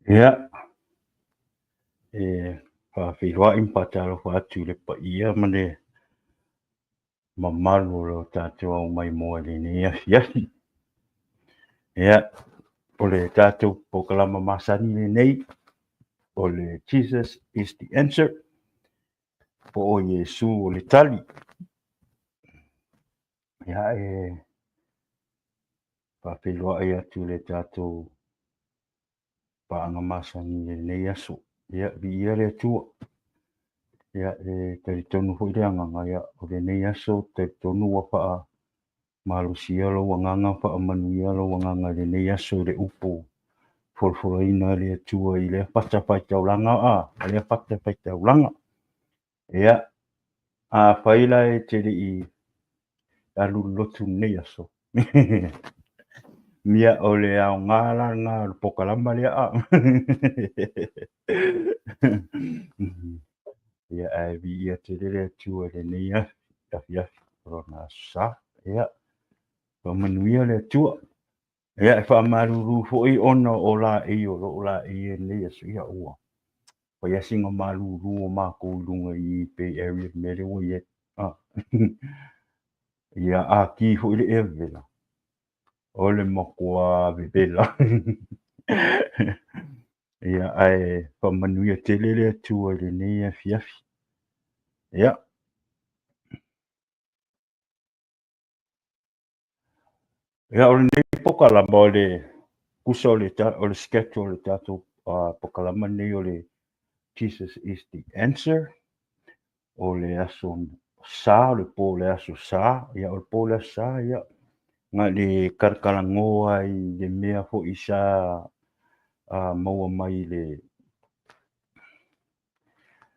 Ia, e faafeiloai ma faatalofa atu i le paia ma le mamalu o lo tatou aumaimoa i lenei afiafi. Ia, o le tatou polokalama masani lenei, o le Jesus is the Answer, po o Iesu o le Tali. Ia, e faafeiloai atu i le tatou paaga masani i lenei aso. Ia, viia le Atua. Ia, e talitonu foi le agaga, ia, o lenei aso, talitonu ua faamalosia lou agaga, faamanuia lou agaga i lenei aso i le upu folafolaina a le Atua i lea fatafaitaulaga, a lea fatafaitaulaga. Ia, afai la e te le i alu i le lotu i lenei aso, ia, o le aoga la lena o le polokalama lea. Ia, ae viia tele le Atua i lenei afiafi o lona aso sa. Ia, faamanuia le Atua. Ia, e faamalulu foi ona o laei o lo o laei i lenei aso. Ia, ua fai lava sina malulu o matou i luga i Bay Area i le mea lea ua i ai. Ia, a ki foi le ea vevela, o le matua vevela. Ia, ae faamanuia tele le Atua i lenei afiafi. Ia. Ia, o lenei polokalama o le tusa o le, o le schedule o le tatou polokalama lenei o le Jesus is the Answer, o le aso Sa, o le po o le aso Sa. Ia, o le po o le aso Sa, ia, na le talatalanoa i le mea foi sa maua mai i le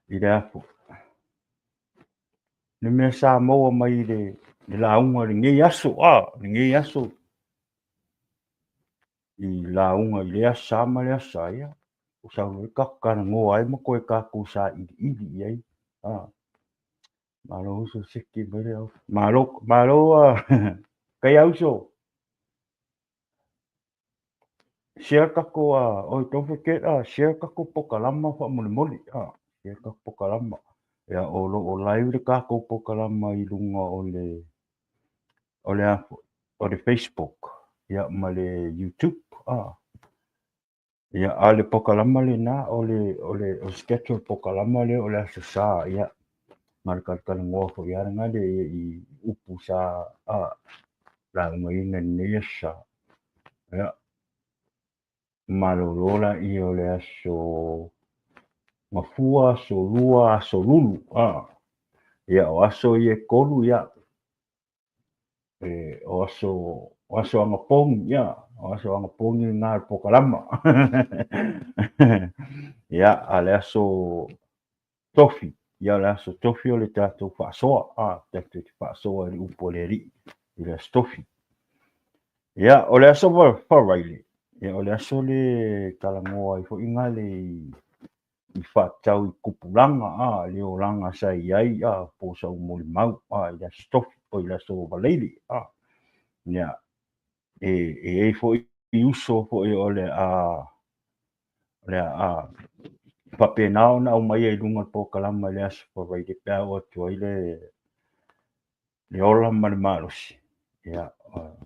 i le apo le mea sa maua mai i le lauga i lenei aso, lenei aso i lauga i le aso Sa ma le aso Sa, ia, ua sau loa tatou talanoa ai ma toe tatou sailiili i ai. Malo uso seki mai le au. Malo, malo kaia uso. Share tatou oi, don't forget share tatou polokalama faamolemole. Share tatou polokalama. Ia, o lo o live le tatou polokalama i luga o le o le o le Facebook, ia, ma le YouTube. Ia, a o le polokalama lena, o le o le o le schedule polokalama lea o le aso Sa, ia, ma le talatalanoa foi lava lena le i upu sa laugaina i lenei aso Sa. Ia, malolo laia o le aso Gafua, aso Lua, aso Lulu. Ia, o aso ia e tolu, ia, o aso o aso anapogi, ia, o aso anapogi lena o le polokalama. Ia, a o le aso Tofi, ia, o le aso Tofi o le tatou faasoa, tatou te faasoa i le upu a le Alii i le aso Tofi. Ia, o le aso Faraile, ia, o le aso le talanoa ai foi na le i faatatau i tupulaga, le olaga sa i ai, po o sau molimau, i le aso Tofi, o i le aso Faraile. Ia, e i ai foi uso foi o le a faapena ona aumaia i luga o le polokalama i le aso Faraile pe a oo atu ai le ola ma le malosi. Ia,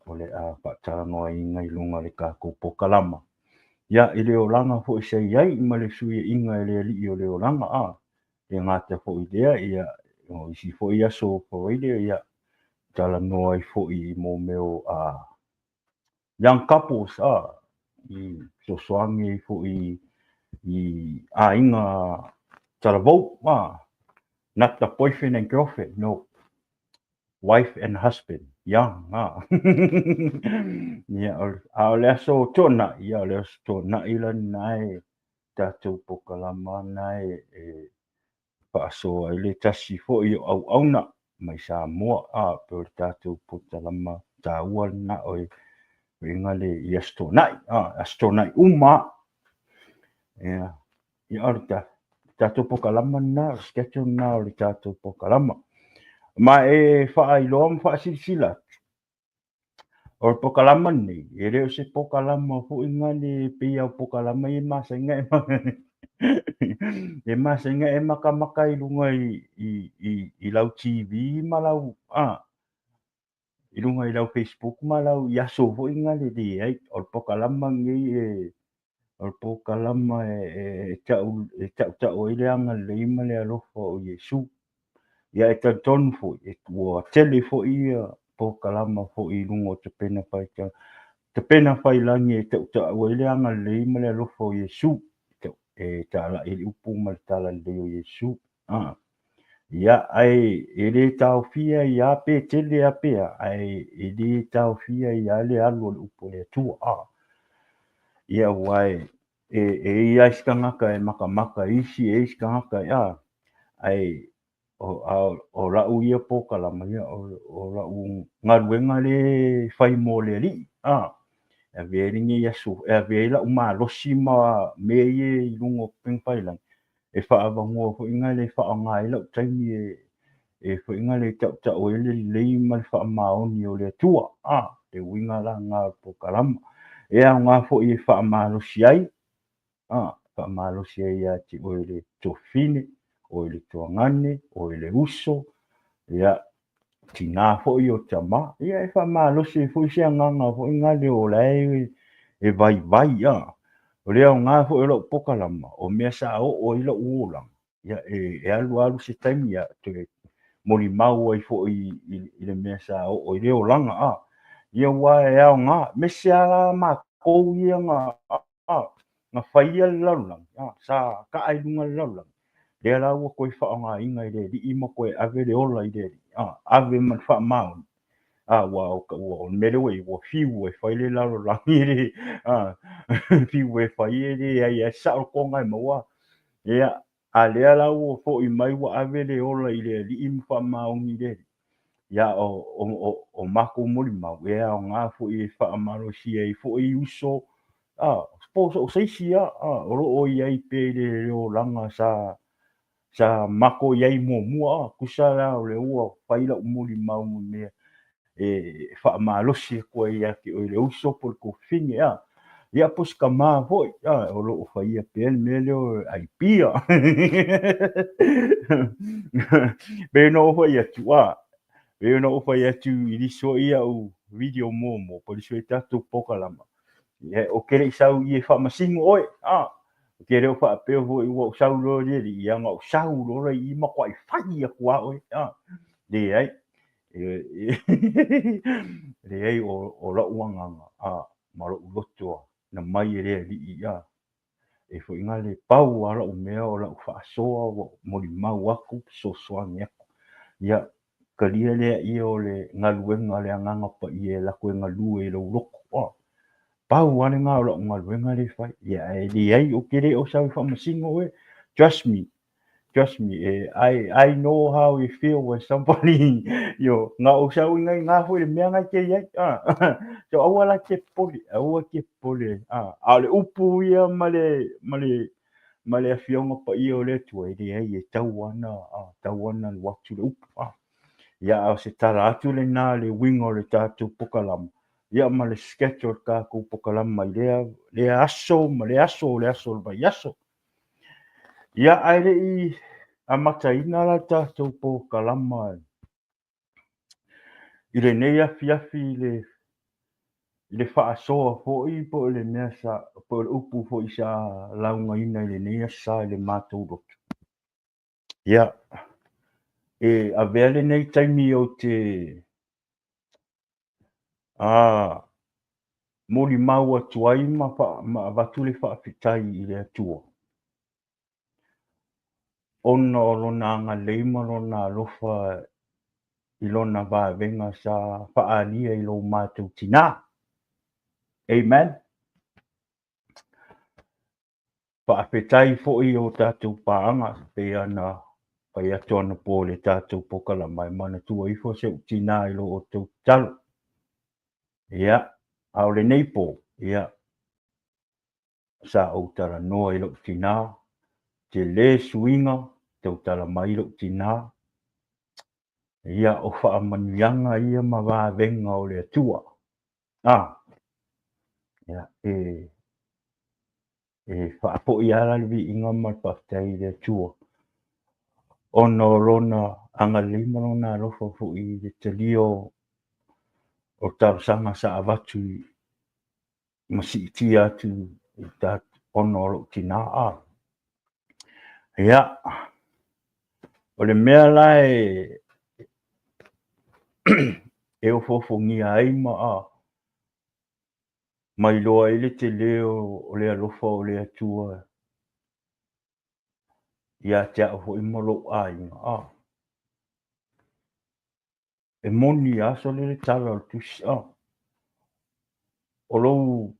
o le a faatalanoaina i luga o le tatou polokalama. Ia, i le olaga foi sa i ai ma le fesuiaiga e le Alii o le olaga, le gata foi i lea, ia, o isi foi aso Faraile, ia, talanoa ai foi i mea o young couples, i fesoasoani ai foi i aiga talavou, not the boyfriend and girlfriend, no, wife and husband, young. Ia, a o le aso Toonai, ia, o le aso Toonai la lena e tatou polokalama na e faasoa ai le tasi foi o auauna mai Samoa, pe o le tatou polokalama taua lena o e uiga le i aso Toonai, aso Toonai uma. Ia, ia, o le tatou polokalama lena, o le schedule lena o le tatou polokalama. Ma e faailoa ma faasilasila atu, O le pokalama lenei, e le o se pokalama foi gale pei lava o pokalama ia e masani e masani e makamaka i luga i lau TV ma lau i luga i lau Facebook ma lau i aso foi gale leai. O le pokalama lenei e o le pokalama e tautau ai le agalelei ma le alofa o Iesu. Ia e talitonu foi, ua tele foi ia pokalama foi i luga o tapena failagi e tautau ai le agalelei ma le alofa o Iesu, e talai ai le upu ma le talalelei o Iesu. Ia, ae e le taofia ai lava pe tele lava pe a, ae e le taofia ai lava le alu o le upu a le Atua. Ia, aua e i ai isi tagata e makamaka i isi, e i ai isi tagata ae o lau ia pokalama, ia o lau galuega lea e fai mo le Alii. E avea ai lenei aso, e avea ai lau malosi ma mea ia i luga o upega tafailagi, e faaavanoa foi lea e faaaoga ai lau taimi e foi lea e tautau ai le lelei ma le faamaoni o le Atua. Le uiga la lena o le pokalama. E aoga foi e faamalosi ai, faamalosi ai ia te oe le tuafafine, oe le tuagane, oe le uso, ia, tina foi o tama. Ia e faamalosi ai foi se agaga foi gale o la e vaivai. O le aoga foi o lau pokalama, o mea sa oo ai lau olaga, ia e alu alu se taimi, ia toe molimau ai foi i le mea sa oo ai le olaga. Ia ua e aoga, mese lava matou ia na faia le lalolagi, sa taa i luga le lalolagi, lea la ua toe faaaogaina e le Alii ma toe ave le ola i le Alii, ave ma le faamaoni. Ua o le mea lea ua i ai, ua fiu e fai le lalolagi le fiu e fai e leai e sao le toga e maua. Ia, a lea la ua foi mai ua ave le ola i le Alii ma faamaoni i le Alii. Ia, o matou molimau, e aoga foi e faamalosia ai foi uso, po o se isi o lo o i ai pea i le olaga sa matou i ai muamua. Tusa la o lea ua fai lau molimau ma mea e faamalosi atu ai ia te oe le uso po o le tuafafine. Ia po o se tama foi o lo o faia pea le mea lea o le aipia. Pei ona ou fai atu, pei ona ou fai atu i nisi foi au video muamua po o nisi foi tatou pokalama, ia, ou te le i sau i e faamasino oe. Ou te le o faapea foi ua ou sau loa i le alii, ia na ou sau loa i i matuai fai atu lava oe. Leai, leai, o lau agaga ma lou loto na mai e le Alii e foi le pau lava lau mea o lau faasoa ua molimau atu, fesoasoani atu. Ia, talia lea ia o le galuega a le Agaga Paia e latou e galue i lou loto. Pau lava lena o lau galuega lea e fai. Ia, ae leai, ou te le o sau e faamasino oe. Trust me, trust me, I know how you feel when somebody, you know, na ou sau i ngai foi le mea ngai te i ai. So aua la te popole, aua te popole. A o le upu ia ma le afioga paia o le Atua, e leai, e tau ana alu atu le upu. Ia, a o se tala atu lena le uiga o le tatou pokalama, ia ma le schedule o le tatou pokalama i lea aso ma le aso o le aso o le vaiaso. Ia, ae le i amataina la tatou pokalama i lenei afiafi i le faasoa foi po o le mea sa, po o le upu foi sa laugaina i lenei aso sa i le matou loto. Ia, e avea lenei taimi ou te molimau atu ai ma avatu le faafetai i le Atua, ona o lona agalelei ma lona alofa i lona vavega sa faaalia i lo matou tina. Amen. Faafetai foi o tatou paaga, pei ona fai atu anapo i le tatou pokalama, e manatua ifo se ou tina i lo outou tatalo. Ia, a o lenei po, ia, sa ou talanoa i lou tina, tele suiga, tautala mai lou tina. Ia, o faamanuiaga ia ma vavega o le Atua. Ia, e faafoi lava la le viiga ma le faafetai i le Atua ona o Lona agalelei ma Lona alofa foi i le talia o talosaga sa avatu ma siitia atu i ona o lou tina. Ia, o le mea la e ofoofogia ai ma mailoa ai le tele o le alofa o le Atua ia te au foi ma lou aiga. E moni lava sole le tala o le tusi, o lou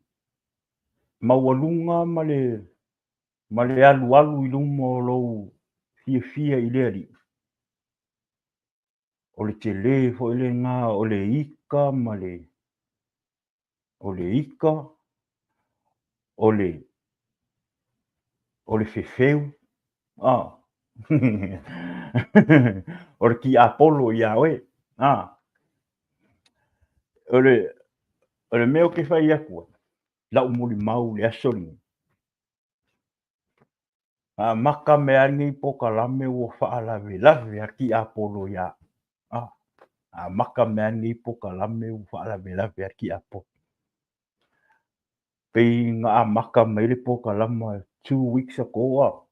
maualuga ma le alualu i luma o lou fiafia i le Alii, o le tele foi lena o le ika ma le o le ika, o le fefeu, o le tiapolo ia oe. O le mea ou te fai atu ai, lau molimau i le aso lenei, na amata mai lava lenei polokalame ua faalavelave lava le tiapolo ia au. Amata mai lava lenei polokalame ua faalavelave lava le tiapolo. Pei na amata mai le polokalame 2 weeks ago.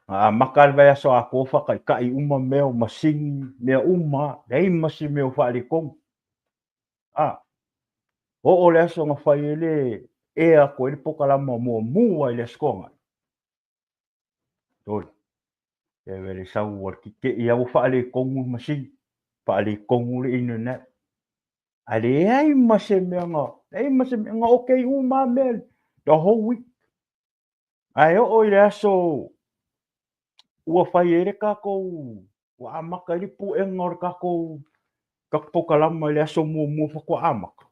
Na amata le vaiaso atoa faataitai uma mea o masini, mea uma, leai ma se mea o faaletonu. Oo le aso na fai ai le ea atu ai le polokalama muamua i le Aso Toonai. Oi, e le sau a le tetee lava ua faaletonu le masini, faaletonu le internet. Ae leai ma se mea na, leai ma se mea na, okay uma lava mea the whole week. Ae oo i le aso ua fai ai le tatou, ua amata ai le puega o le tatou polokalama i le aso muamua faatoa amata,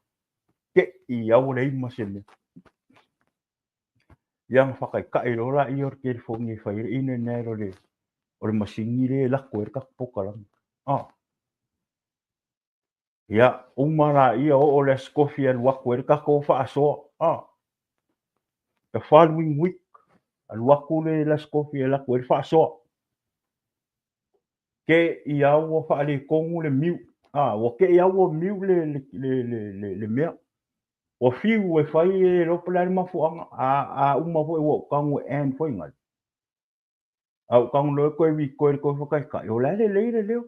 tei lava ua leai ma se mea. Ia na faataitai loa laia o le telefoni e fai ai le internet o le masini lea e lako ai le tatou polokalame. Ia, uma laia oo le Aso Tofi e alu atu ai le tatou faasoa. The following week, alu atu le Aso Tofi e alu atu ai le faasoa. Te i lava ua faaletonu le mute. Ua te i lava ua mute le mea. Ua fiu e fai e iloa po o le a le mafuaaga. A uma foi ua ou tago e end foi nai. A ou tago loa e toe record e toe faataitai, o la e lelei le leo.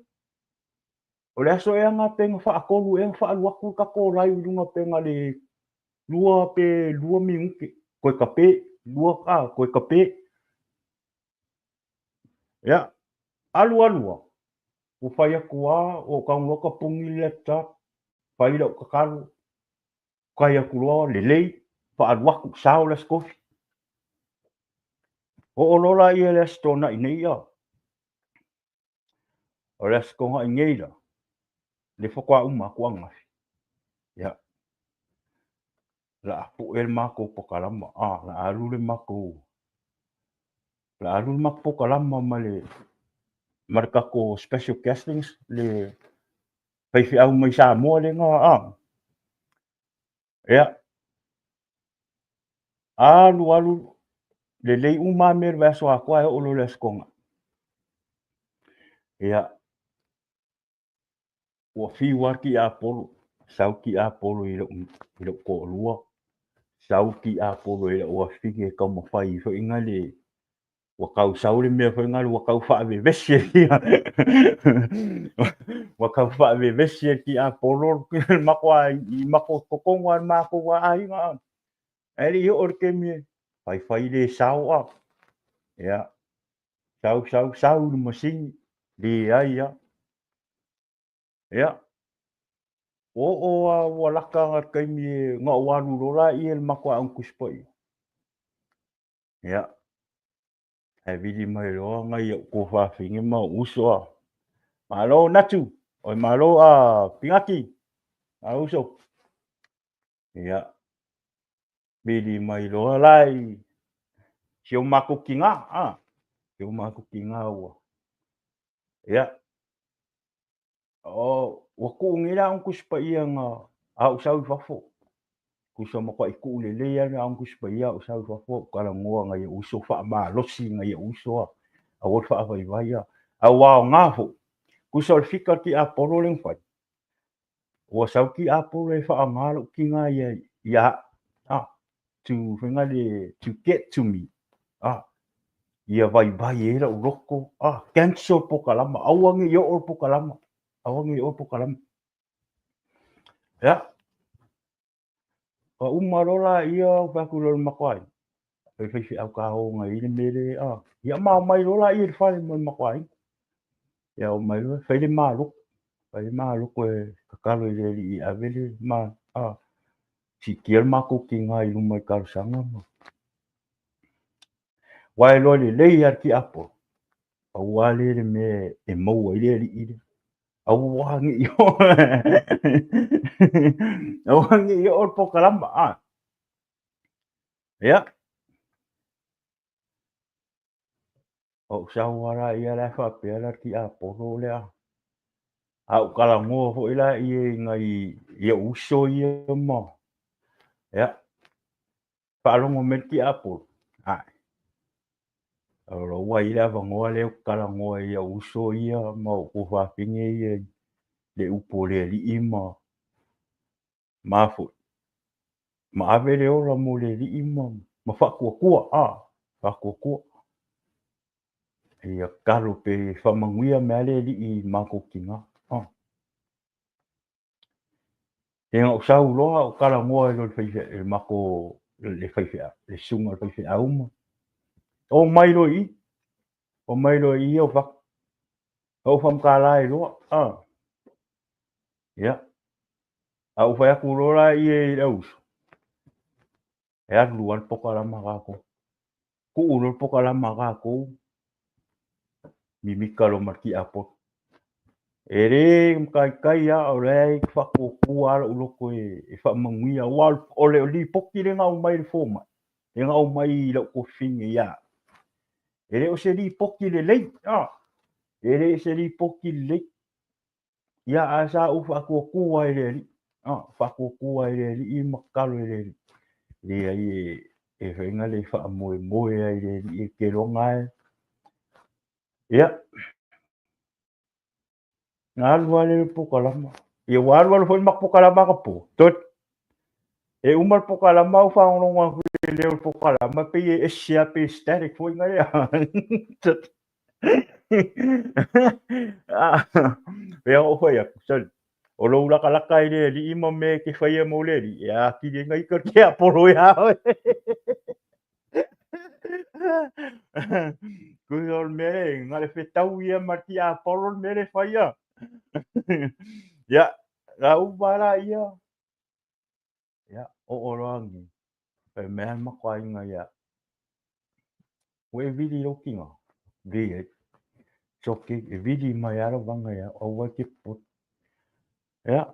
O le aso ea na pe na faatolu ea na faalu atu le tatou live i luga pe na le 2 pe 2 minute. Toe tape, 2 toe tape. Ia, alu alu lava, ua fai atu lava, ua ou tago loa tapuni le laptop, fai lau tatalo, fai atu loa lelei, faalu atu, sao le Aso Tofi. Oo loa laia i le Aso Toonai nei. O le Aso Toonai nei la, le faatoa uma atu ananafi. Ia, la a pue le matou polokalama, la a alu le matou, la a alu le matou polokalama ma le tatou special guest le faifeau mai Samoa lea na. Ia, alu alu lelei uma lava mea i le vaiaso atoa e oo loa i le Aso Toonai. Ia, ua fiu lava le tiapolo, sau le tiapolo i lou toalua, sau le tiapolo i lau afafine e taumafai foi na le ua tau sau le mea foi na ua tau faavevesi ua tau faavevesi e le tiapolo le matou i matou totonu lava le matou aiga. Ae le i oo i le taimi e faifai le sao. Ia, sau sau sau i le masini, leai lava. Ia, ua oo lava ua lata le taimi na ou alu loa laia i le matou Aoga Tusi Paia. Ia, ae vili mai loa nai ou tuafafine ma ou uso. Malo Natu, oi malo Pinati, a uso. Ia, vili mai loa la i si o matou tina, si o matou tina ua. Ia, Ua tuu nei le Aoga Tusi Paia na a ou sau i fafo. Tusa matuai tuu lelei lava le Aoga Tusi Paia a ou sau i fafo ou talanoa nai ou uso faamalosi nai ou uso a, aua le faavaivai a. A ua aoga foi, tusa o le fika o le tiapolo lea na fai, ua sau le tiapolo e faaaoga lou tina ia ia au, a, to, fai na le, to get to me, a, ia vaivai ai lou loto, a, cancel le polokalama, aua ne i oo le polokalama, aua ne i oo le polokalama. Ia, ua uma loa laia ou fai atu loa i le matou aiga, e faifeau ta o nai ai le mea lea, a, ia ma omai loa laia i le fale ma le matou aiga. Ia omai loa fai le maloto, fai le maloto e tatalo i le Alii e ave le ma, a, siitia le matou tina i luma i talosaga ma. Aua e iloa lelei lava e le tiapolo, aua lea le mea e maua ai le alii lea. Aua ne i oo aua ne i oo le polokalama. A. Ia. Ou sau lava laia la e faapea la tiapolo lea. A ou talanoa foi laia i nai i ou uso ia ma. Ia. Faalogo mai le tiapolo. Ae. O lo ua i ai le avanoa lea ou te talanoa i ou uso ia ma ou tuafafine ia i le upu o le Alii ma ma foi ma ave le ola mo le Alii ma faatuatua, a, faatuatua. Ia tatalo pe faamanuia mai lava le Alii i matou tina. A. Ia ou sau loa ou talanoa ai loa i le matou le faifeau, le susuga i le faifeau ma omai loa i i, omai loa i i ou fai atu, ou faamatala ai loa, a. Ia, a ou fai atu loa la i le au uso, e alu lava le polokalama a tatou. Tuu loa le polokalama a tatou, mimita loa ma le tiapolo. E le mataitai lava, o la e faatuatua lava lou loto e faamanuia, aua o le lipoti lea na aumai e le fomai, lea na aumai i lou tuafafine ia au, e le o se lipoti lelei, a, e le o se lipoti lelei. Ia, ae sa ou faatuatua ai i le Alii, a, faatuatua ai i le Alii ma tatalo i le Alii. Leai e fai le faamoemoe ai i le Alii e te iloga e. Ia, na alu lava lea i le polokalama. Ia ua alu alu foi le matou polokalama anapo. Toe, e uma le polokalama ou faalogologo atu i le leo o le polokalama pei e ese lava, pei e static foi na lea. Pei ona ou fai atu, sorry, o lou latalata i le Alii ma mea e te faia mo le Alii, e atili ai na ita le tiapolo iā oe. Tusa o le mea lea, na o le fetau ia ma le tiapolo le mea lea e fai ia. Ia, na uma laia. Ia, oo loa ni, fai mai lava le matou aiga ia, ua e vili i lou tina? Leai. It's okay, e vili mai lava lau vaga ia au, aua e te popole. Ia,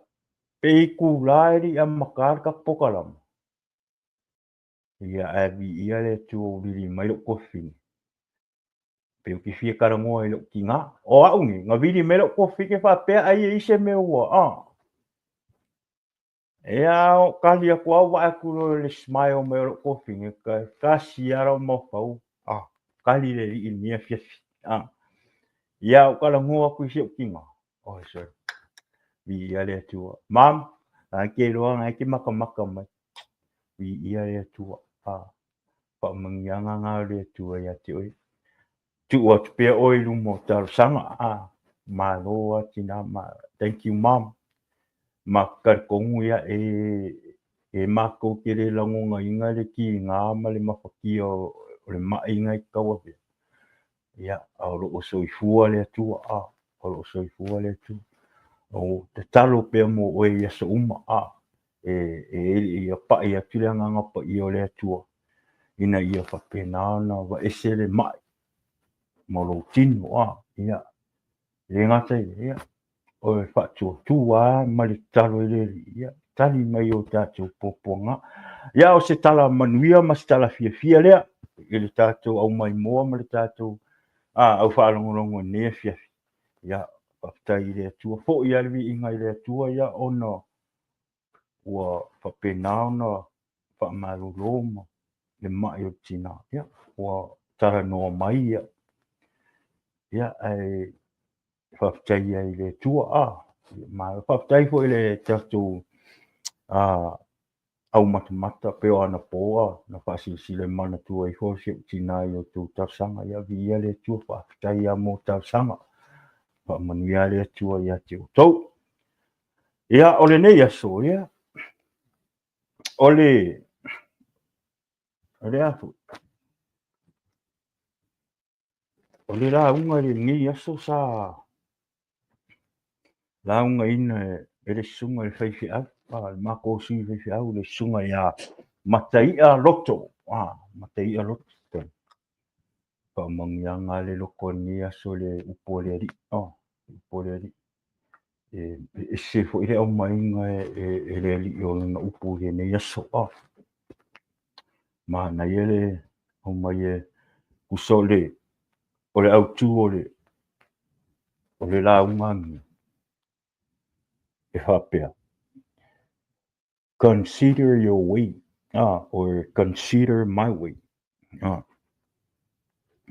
pe itula e le i amata le tatou polokalama, ia ae viia le Atua ua vili mai lou tuafafine. Pei ou te fia talanoa i lou tina. O au nei, na vili mai lou tuafafine faapea ai e i ai se mea ua, a. Ia, ou tali atu lava ou vaai atu loa i le smile mai o lou tuafafine, tasi lava lau mafaufau, a, tali le alii i lenei afiafi. A. Ia, ou talanoa atu i si ou tina. Oi, sorry. Viia le Atua. Mom, na e te iloa, na e te matamata mai. Viia le Atua. A, faamanuiaga na o le Atua ia te oe. Tuu atu pea oe i luma o talosaga. A, malo lava tina, ma, thank you mom. Ma talitonu ia e matou te le lagonaina le tiga ma le mafatia o le mai na e te tauavea. Ia, a o lo o soifua le Atua, a, o lo o soifua le Atua. O tatalo pea mo oe i aso uma, a, e ia pai atu le agaga paia o le Atua, ina ia faapena ona vaese le mai ma lou tino, a, ia, e le gata i lea, ia, o le faatuatua ma le tatalo i le Alii, ia, tali mai o tatou puapuaga. Ia, o se tala manuia ma se tala fiafia lea, i le tatou aumaimoa ma le tatou au faalogologo i lenei afiafi. Ia, faafetai i le Atua, foi lava le viiga i le Atua ia ona ua faapena ona faamalolo ma le mai o le tina, ia ua talanoa mai ia, ia ae faafetai ai i le Atua. Malo faafetai foi i le tatou aumatamata pei o anapo na faasilasila e manatua ifo si ou tina i a outou talosaga. Ia viia le Atua, faafetai lava mo talosaga. Faamanuia le Atua ia te outou. Ia, o lenei aso, ia, o le, o le a foi? O le lauga i lenei aso sa laugaina e le susuga i le faifeau, le matou sui faifeau, le susuga ia Mataia Loto, Mataia Loto. Faamanuiaga le loto i lenei aso i le upu a le Alii, upu a le Alii. E ese foi le aumaiga e le Alii o lana upu i lenei aso. Manaia le aumai e tusa o le o le autu o le o le lauga anei e faapea, consider your way, or consider my way.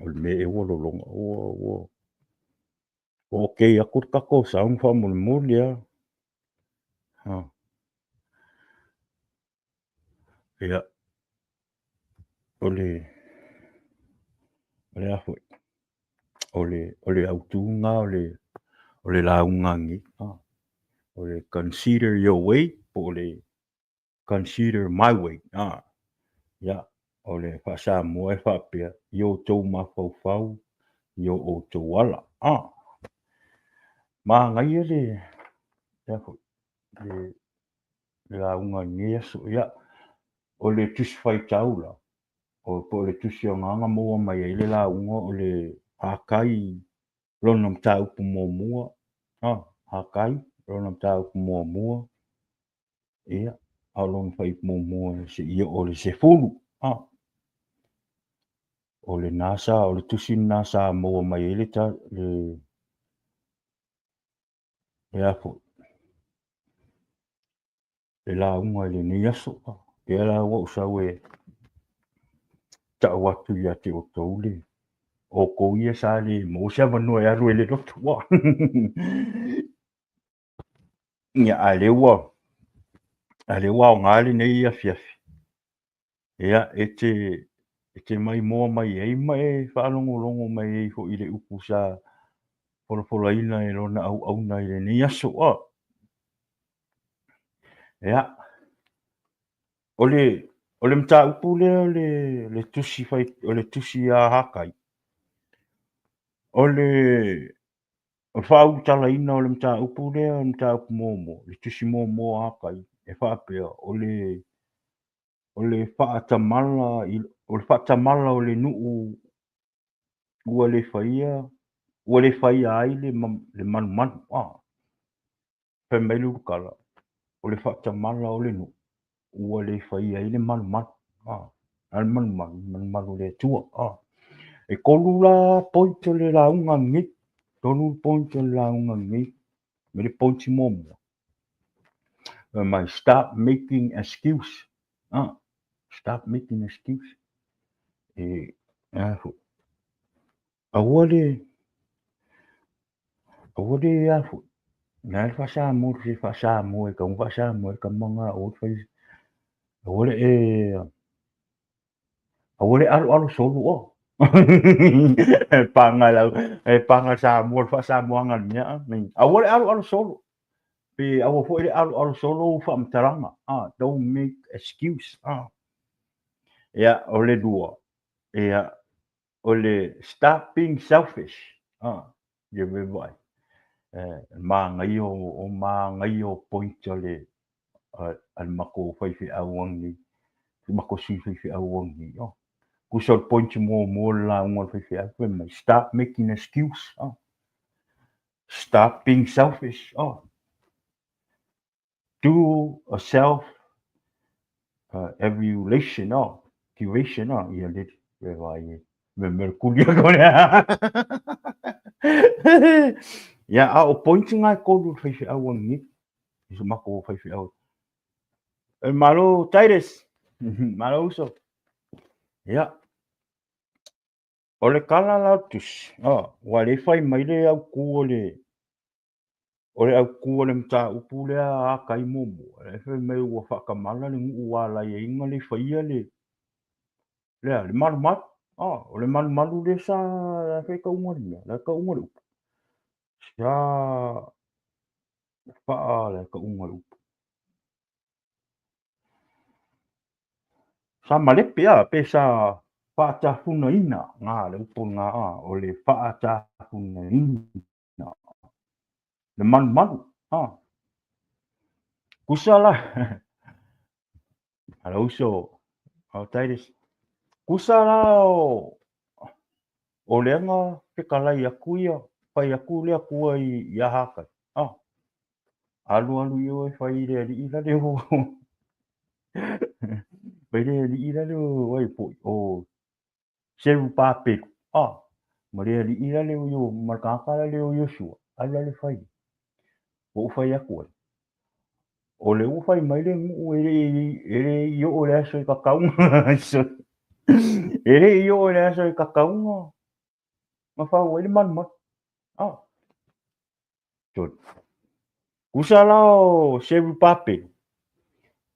O le mea ea ua lologa ua ua okay atu le tatou sound faamolemole a. Ia, o le, o le a foi, o le, o le autu lena o le, o le lauga anei, o le consider your way po o le consider my way. Ia, o le faa-Samoa e faapea, i o outou mafaufau, i o outou ala. Manaia le, le a foi, le, le lauga i lenei aso. Ia, o le Tusi Faitau la, o, po o le Tusi Agaga maua mai ai le lauga o le Hakai lona mataupu muamua, Hakai lona mataupu muamua, ia, a o lona fuaiupu muamua seia oo i le 10. O lena sa, o le tusi lena sa maua mai ai le, le, le a foi, le lauga i lenei aso. Lea la ua ou sau e tau atu ia te outou le outou ia sa le maua se avanoa e alu ai i le lotu. Ia, a lea ua, a lea ua aoga lenei afiafi, ia, e te, e te maimoa mai ai ma e faalogologo mai ai foi i le upu sa folafolaina e lona auauna i lenei aso. Ia, o le, o le mataupu lea o le, le tusi fai, o le tusi a Hakai, o le, o le faaulutalaina o le mataupu lea, o le mataupu muamua, le tusi muamua a Hakai, e faapea, o le, o le faatamala, o le faatamala o le nuu ua le faia, ua le faia ai le, le manumanu. Fai mai le ulukala, o le faatamala o le nuu ua le faia ai le manumanu. A le manumanu, manumanu i le Atua. E tolu la point o le lauga lenei. Tolu point o le lauga lenei. Me le point muamua. Fai mai, stop making excuse. Stop making excuse. E, a foi. Aua le, aua le a foi. Na le faasamoa se faasamoa e tau faasamoa e tama na o fai. Aua le e, aua le aloalo solo o. E panga lau, e panga Samoa le faasamoaga le mea. Aua le aloalo solo. Pe aua foi le aloalo solo ou faamatalaga. Don't make excuse. Ia, o le lua. Ia, o le stop being selfish. Ia me vaai. Manaia o manaia o point o le a le matou faifeau anei. Le matou sui faifeau anei. Tusa o le point muamua o le lauga a le faifeau, fai mai, stop making excuse. Stop being selfish. Do a self evaluation, curation, ia le le vai e me me kuli ko le. Ia, a o points na e 3 o le faifeau ananei, i so matou faifeau. E malo Titus, malo uso. Ia, o le tala la o le tusi, ua le fai mai le autu o le o le autu o le mataupu lea a kai muamua, e fai mai ua faatamala le nuu ua ala ai ona le faia le lea le malumalu. O le malumalu lea sa la fai tauga le mea, la tauga le upu. Sa faa la tauga le upu. Sa malepe a pe sa faatafunaina ngā le upu ngā o le faatafunaina le malumalu. Kusa la ala uso o Titus. Kusa la o lea na fetalai atu ia, fai atu le Atua i ia Hakai. Alu alu i o e fai le alii la le o. Fai le alii la le o ai foi o Serubabelu. Ma le alii la le o yo, ma le tagata la le o Iosua. Alu la le fai. Ua ou fai atu ai. O le ua fai mai le nuu e le i oo le aso i kakauga. E le i oo le aso i kakauga. Ma fau ai le malumalu. Tolu. Kusa la o Serubabelu.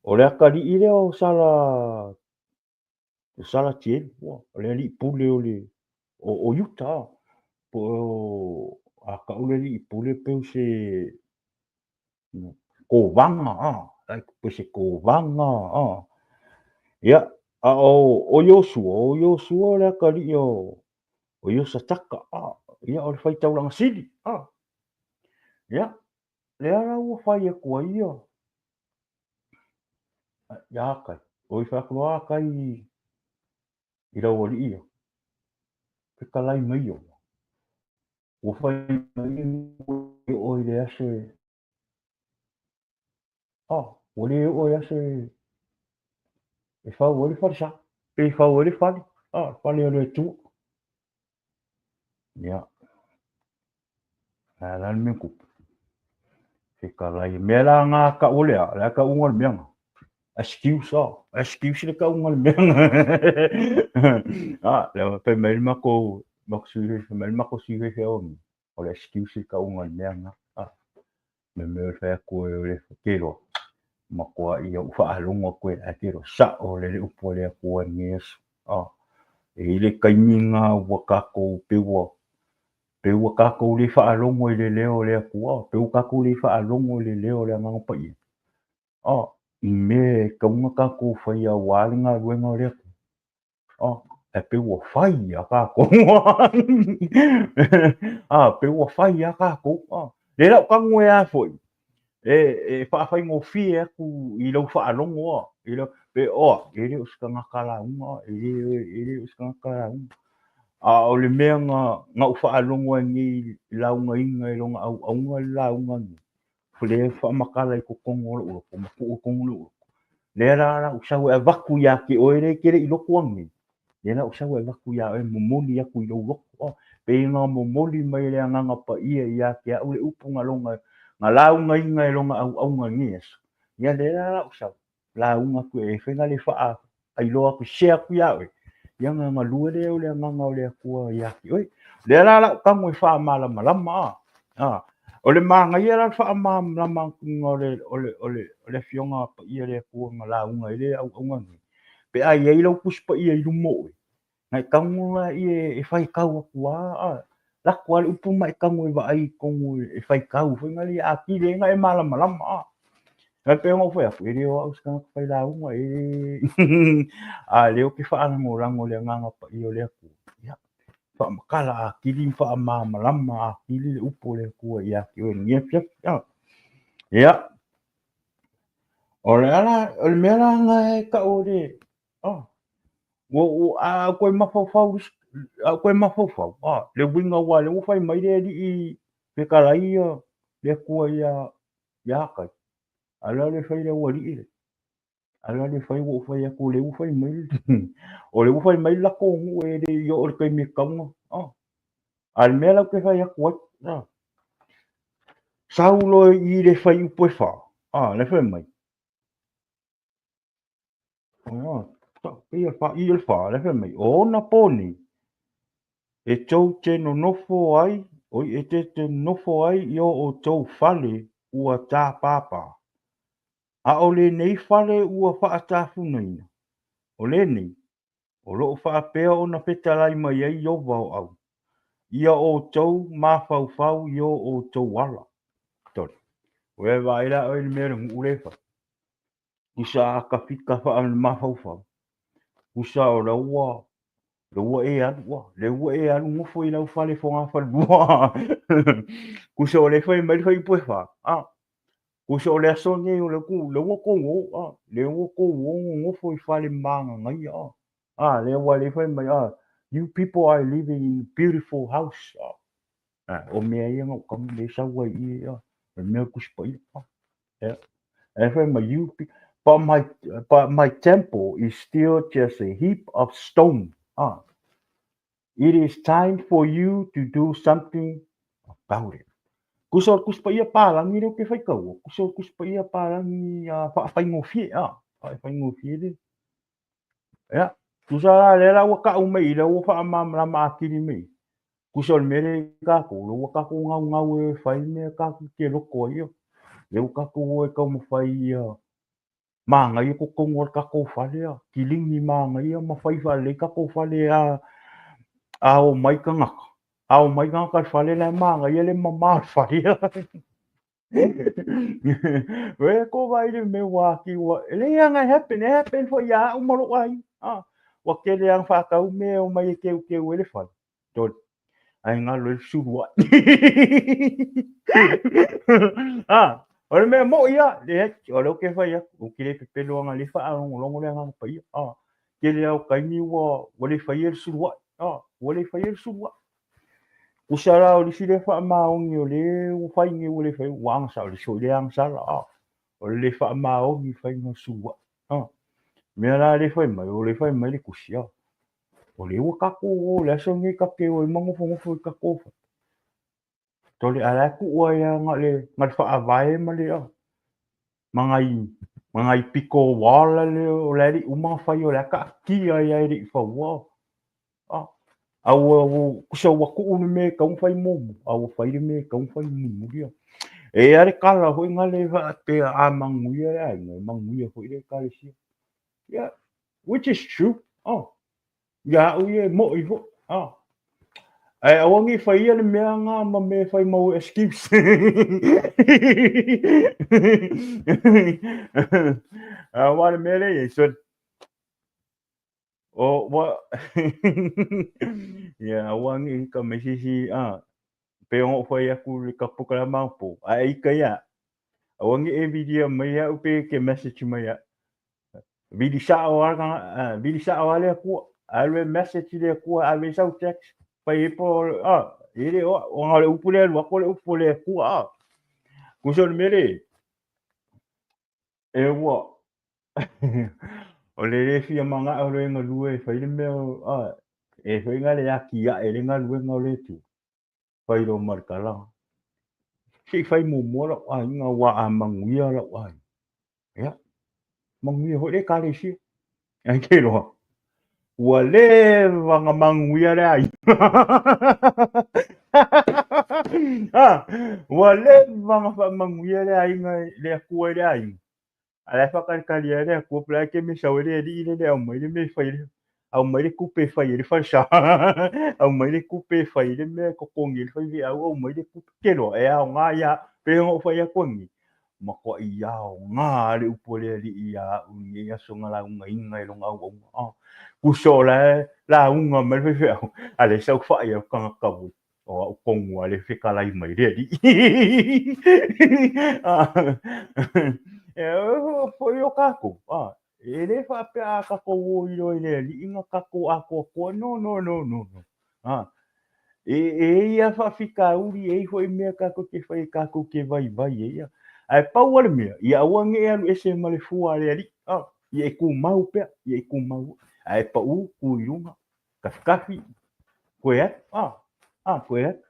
O le atalii lea o Sala, o Sala Tielu. O le alii pule o le o Iuta. Po o a kau le alii pule peu se kovanga, like pe se kovanga. Ia, a o Iosua, o Iosua le atalii o Iosataka. Ia, o le faitaulaga sili. Ia, lea la ua fai atu ai ia. Ia kai, o i fai atu loa kai i lau alii ia. Fetalai mai ia. Ua fai mai o i le aso e. Ua le oo i aso e fau ai le falesa. Pe fau ai le fale. Fale o le Atua. Ia. La la le mea kupu. Fetalai. Mea la ngā kau o lea. La kau ngā le mea ngā. Excuse, excuse le kau ngā le mea ngā. Lea fai mai le mako, mako sui, fai mai le mako sui fai o ni. O le excuse le kau ngā le mea ngā. Me mea fai aku e o le keroa. Makoa ia u whaalongo koe a keroa. Sa o le le upu le akua ni aso. E i le kaimi ngā ua kākou peua. Peua kākou le whaalongo i le leo le akua. Peua kākou le whaalongo i le leo le anganga paia. I me kaunga kākou whai a wā le ngā ruenga o le akua. E peua whai a kākou. Peua whai a kākou. Le lau kangu e a foi. E whaawhai ngō fie aku i lau whaalongo a. I lau, pe oa, e le o sikanga launga, e le o sikanga launga. A o le mea ngā u whaalongo e ngi launga inga e longa au aunga le launga ngi. Le whaamakala i kokongo o le uloko, maku o kongo le uloko. Le la la usau e vaku ia ke oe le kere i loko angi. Le la usau e vaku ia e momoli aku i lau loko. Pe ngā momoli mai le anganga pa ia ia ke au le upu ngā longa, ngā launga inga e longa au aunga ngi aso. Ia le la la usau. Launga ku e whenga le whaa ai loa ku share ku ia oe. Ia ngā ngā lue le o le anganga o le akua ia ki oe. Le la la ukango e whaa malama lama. O le maanga ia la whaa malama o le fionga pa ia le akua ngā launga i le au aunga ngi. Pe ai ai lau kuspa ia i lumo oe. Ngai kango la ia e whai kau akua. Lako ale upu mai kango e vaai kongo e whai kau. Whai ngali a kile nga e malama lama. Ngai pe ngau whai aku, e leo au sikanga whai launga, e a leo ke whaarango rango le anganga pa i o le akua. Ia, whaamakala a kili, whaamamalama a kili le upu le akua i a ki oe ngia pia. Ia, o le ala, o le mea la nga e ka o le, a koe mawhauwhau, a koe mawhauwhau, le winga wa le whai mai le ali i fekalai ia, le akua ia, ia kai. Ala le whai le wari ile. Ala le whai wo whai aku le whai mai. O le whai mai la kongu e le yo o le kai me kaunga. Al mea lau ke whai aku ai. Sau loa i le fuaiupu e 4, a, le fai mai. I le 4, le fai mai, o ona pō nei, e tou te nonofo ai, oi, e te nonofo ai i o outou fale ua tāpāpā. A o lenei fale ua faatafunaina, o lenei, o loo faapea ona fetalai mai ai Ieova o au, ia outou mafaufau i o outou ala. Tole. Ua e vaai la oe i le mea le nuu le fai. Kusa a kafika wha mafaufau. Kusa o la ua le ua e alu ua, le ua e alu ngofo i lau fale fo ngā falua. Kusa o le fai mai le fai upu e wha. Ah. Kusa o le aso nei o le ku, le ua kou o, ah. Le ua kou o ngofo i fale manga ngai, ah. Ah, le ua le fai mai, ah. You people are living in a beautiful house. Ah. Ah, o mea ia ngau kamu le sau ai i, ah. O mea kusi pa ia, ah. Yeah. E fai mai, you, but my temple is still just a heap of stone. Ah. It is time for you to do something about it. Kusa o kusi pa ia pālangi leo ke whai kaua. Kusa o kusi pa ia pālangi whaawhaingofie. Ah, whaawhaingofie le. Yeah. Kusa la le la ua ka mai i le ua wha ma akiri mai. Kusa o le mere kākou, le ua kākou ngau ngau e whai mea kākou ke loko ai. Le ua kākou e kau mawhai ia māngai ko kongo o kākou fale a. Kilingi māngai ma whai whale kākou fale a o mai kangaka. A o mai kangaka le fale la māngai le mama le fale a. We ko vai le me wā ki wa. Le anga happen, e happen fo ia au malo ai. Ah, wa kele ang whakau me o mai e keu keu e le fale. Tole. Ai ngalo e suru ai. Ah, o le mea mo ia, le o le ke fai aku, o kile pepelo anga le wha longo longo le anga pa ia. Ah, kele au kaini ua ua le fai e le suru ai. Ah, ua le fai e le suru ai. Kusa la o le sile wha maongi o le ua fai nge ua le fai ua anga sa o le so le anga sala. Ah, o le wha maongi fai ngā suru ai. Ah, mea la le fai mai, o le fai mai le kusi. Ah. O le ua kako o le aso nge ka ke o e mangofo ngofo i kako fa. Tole ala ku ua ia nga le nga le whaavae ma le a. Mangai piko wala le o le ali uma whai o le aka ki ai ai ri fa ua. Ah. A ua kusa ua ku unu me ka whai momu. A ua whai le me ka whai mumu ria. E are kala hoi nga le wa te a manguia le ai ngai manguia hoi le kalesia. Yeah, which is true. Oh. Ia au ia e mo i ho. Ah. Ai awangi whai ia le mea ngā ma me whai mau excuse. Ah, wa le mea le ia, so o wa ia awangi ka mesisi ah pe o whai aku le ka puka la maupo. Ai ika ia. Awangi e video mai au pe ke message mai ia. Vili sao a vili sao a le akua. Alu e message le akua ave sau text. Pai e po ah e le o o ngā le upu le alu ako le upu le akua ah. Kuso le mele e ua o le le fia manga o le ngalue e whai le mea ah e whai ngā le aki a e le ngalue ngā le tu. Whai ro markala. Si whai mō lau ai ngā wā a manguia lau ai. Ia. Manguia hoi le kalesia. Ai ke roa. Ua leva ngā manguia le ai. Ah, ua leva ngā wha manguia le ai ngā le akua le ai. A le whakarekari le akua pula ke me sau le li le le au mai le me whai le. Au mai le kupe whai le whalsa. Au mai le kupe whai le me kokongi le whai vi au au mai le kupe ke roa. E au ngā ia pe ngā whai a kuangi. Ma koa i ao ngā le upo le li i a u ni aso ngā la unga inga i longa au au. Ah, kuso la la unga mai le whai au. A le sau whai au kanga kawu. O au kongu a le whekalai mai le li. Ah, e foi o kākou. Ah, e le whaapea a kākou o i roi le li inga kākou a koa koa. No, no, no, no, no. Ah, e ia whaafika uri e iho i mea kākou ke whai kākou ke vai vai e ia. Ai pau ale mea, ia aua nge e alu ese ma le fua le ali. Ah, ia e ku mau pea, ia e ku mau. Ai pa u, ku i runga, kafi kafi, koe atu, ah, ah, koe atu.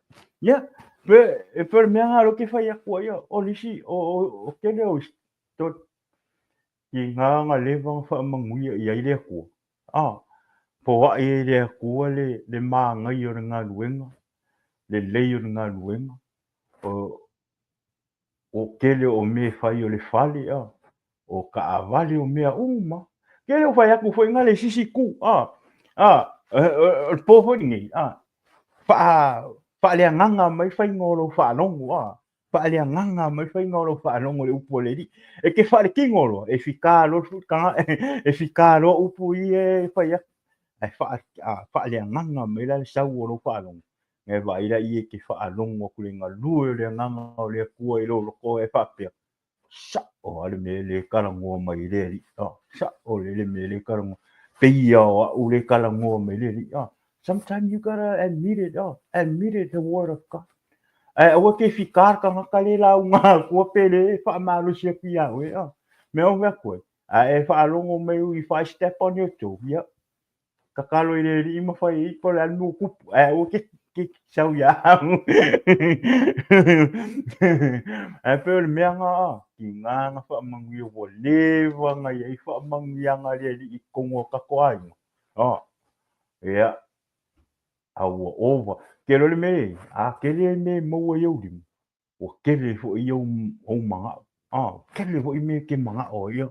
Ia, Pe, e pe o le mea lena o lea ou te fai atu ai, o le isi, o tele o isi, tiga na leva ona faamanuia i ai le Atua, foai ai e le Atua le manaia o le galuega, lelei o le galuega, o tele o mea e fai o le fale, o taavale, o mea uma. Ke le o fai atu foi na le isi itu, o le po foi lenei, faaleagaga mai faiga o lou faalogo, faaleagaga mai faiga o lou faalogo i le upu a le Alii. E te faaletino loa, e fita loa e fita loa upu ia e fai atu. Ae faaleagaga mai la le sau o lou faalogo, e vaai la i e te faalogo atu i le galue o le agaga o le Atua i lou loto e faapea, sa'o a le mea lea e talanoa mai ai le Alii, sa'o le mea lea e talanoa, pei ia o a'u lea e talanoa mai le Alii. Sometimes you gotta admit it, admit it, the word of God. Ae aua ke fita le tagata le lauga atua pe le faamalosi atu iā oe. Mea o fai atu ai, a e faalogo mai, if I step on your toe, ia, tatalo i le Alii ma fai ai po o le a le mea ua tupu, ae aua ke sau iā au. Ae pei o le mea lena, tiga na faamanuia ua leva ona i ai faamanuiaga a le Alii i totonu o tatou aiga. Ia, a ua ova. Tele o le mea e, a tele mea e maua i ou lima, ua tele foi ou manao. Ua tele foi mea e te manao ai.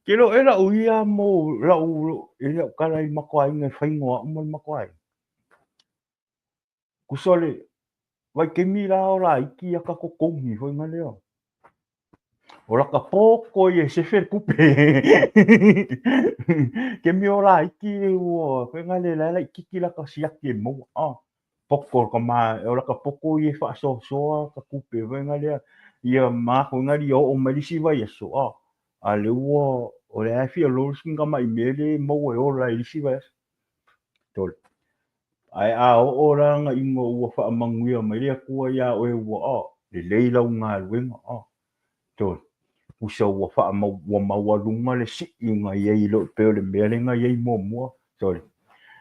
Ke lo e lau ia mo lau e lau tala i le matou aiga e faiga o au ma le matou aiga. Tusa o le vaitaimi la o laiti ia tatou togi foi na lea. O lata poko ia e sefe le tupe. Kemi o laiti ua foi na le la laititi lata siaki e maua. Poko ka ma o lata poko ia e faasoasoa ka tupe foi na lea. Ia ma foi na lia oo mai le isi vaiaso. A le ua o le a fia loa le sina tamai mea lea e maua e ola ai le isi vaiaso. Tole. Ae a oo la na ina ua faamanuia mai le Atua iā oe ua lelei lau galuega. Tole. Tusa ua faamau ua maualuga le siiga i ai i lo pei o le mea lea na i ai muamua. Tole.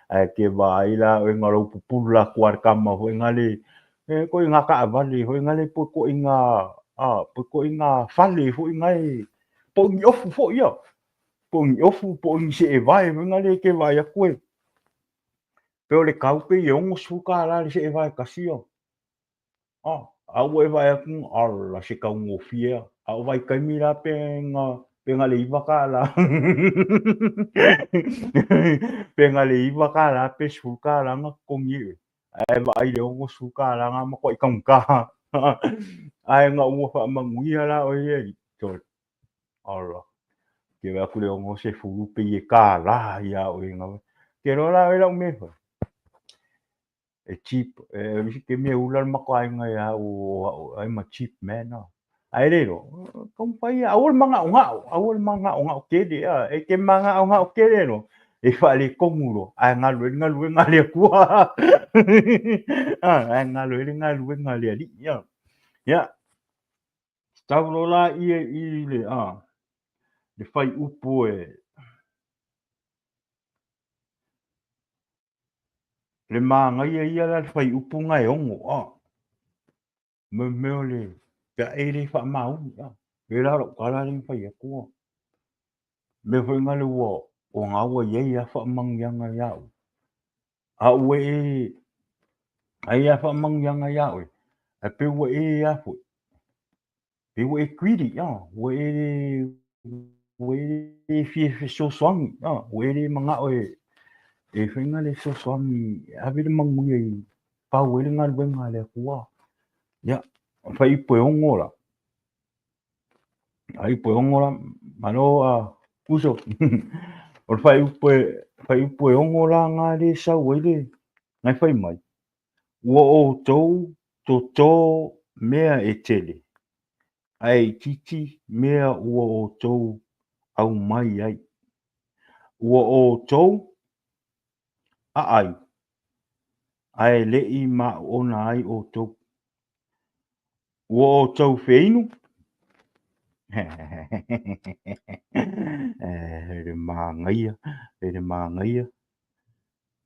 Ae ke vaai la oe na lou pupulu atu a le tama foi na le e koe ngā taavale foi na le po koe ngā po koe ngā fale foi na e po ni ofu foi ia. Po ni ofu po ni seevae foi na le ke vaai atu e. Pe o le kau pe i $60 le seevae tasi ia. A ua e vaai atu, ala se taugofie a. A o vaitaimi la pe na pe na le $9. Pe na le $9 pe $10 na totogi ai oe. Ae vaai le $60 na matuai taugata. Ae na ua faamanuia la oe le Alii. Tole. Ala. Ke vaai atu le 60 pei e $1 iā oe na. Ke loa la oe lau mea e fai. E cheap, e le isi taimi e ula le matou aiga ia au o au, I'm a cheap man. Ae le iloa, taumafai ia, aua le manaonao, aua le manaonao tele, e te manaonao tele loa, e faaletonu loa, ae galo ai le galuega a le Atua. Ae galo ai le galuega a le Alii. Ia, tatau loa la ia i le, le fuaiupu e, Le manaia ia la le fuaiupu na e 6, mo mea o le pe a e le faamaoni, pei la o lau tala lea na fai atu, mea foi na le ua o na ua i ai lava faamanuiaga ia oe. A ua e ai lava faamanuiaga ia oe, ae pei ua e a foi, pei ua e greedy, ua e ua e fia fesoasoani, ua e le manao e fai na le fesoasoani e ave le manuia i pau ai le galuega a le Atua. Ia, fuaiupu e 6 la. Fuaiupu e 6 la, malo a uso. O le fuaiupu e 6 la na le sau ai le nai fai mai. Ua outou totō mea e tele, ae itiiti mea ua outou aumai ai. Ua outou aai, ae le i maona ai outou. Ua outou feinu, e le manaia, e le manaia,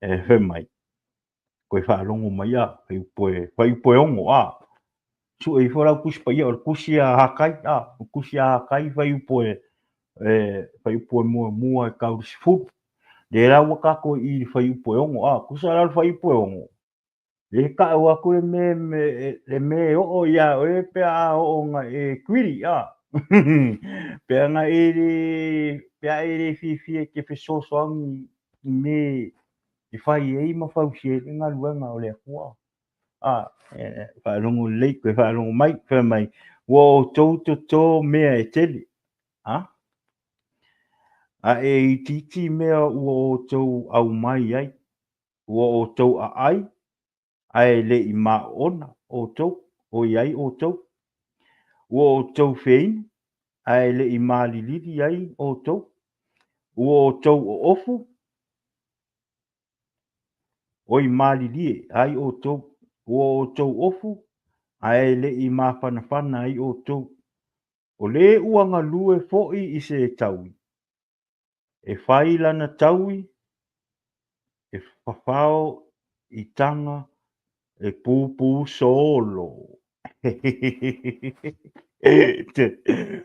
e fai mai. Koe faalogo mai a, fuaiupu e 6 a. Sue ifo lau Tusi Paia, o le Tusi a Hakai, a, o le Tusi a Hakai fuaiupu e, e fuaiupu e muamua e tau i le 10. Lea la ua tatou i i le fuaiupu e 6, a, tusa la o le fuaiupu e 6, e ta'u atu le mea le mea e oo iā oe pe a oo ina e greedy, a, pe ana e le pe a e le fiafia e te fesoasoani i mea e fai ai ma fausia ai le galuega o le Atua. A, faalogo lelei, toe faalogo mai, fai mai, ua outou totō mea e tele, a, a e itiiti mea ua outou aumai ai, ua outou aai, ae le i maoona outou, ʻoiai outou, ua outou feinu, ae le i malilili ai outou, ua outou oofu, oi malilie ai outou, ua outou ofu, ae le i mafanafana ai outou. O le ua galue foi i se taui, e fai lana taui, e fafao i taga e pupū solo.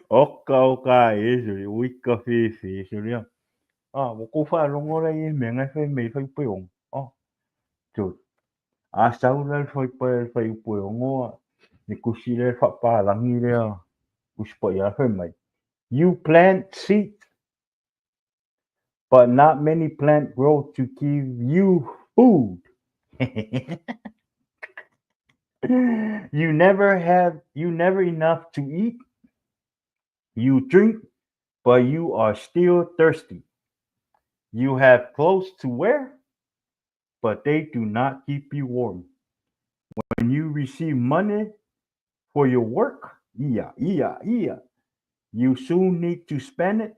Oka oka e sole, ui ka fefe sole a. Ah, ua tou faalogo la i e mea na e fai mai ai fuaiupu e 6. Ah, sole. A sau la le fuaiupu e 6 le tusi lea faapalagi lea, Tusi Paia fai mai, You plant seed, but not many plant grow to give you food. You never have, you never enough to eat. You drink, but you are still thirsty. You have clothes to wear, but they do not keep you warm. When you receive money for your work, yeah, yeah, yeah, you soon need to spend it,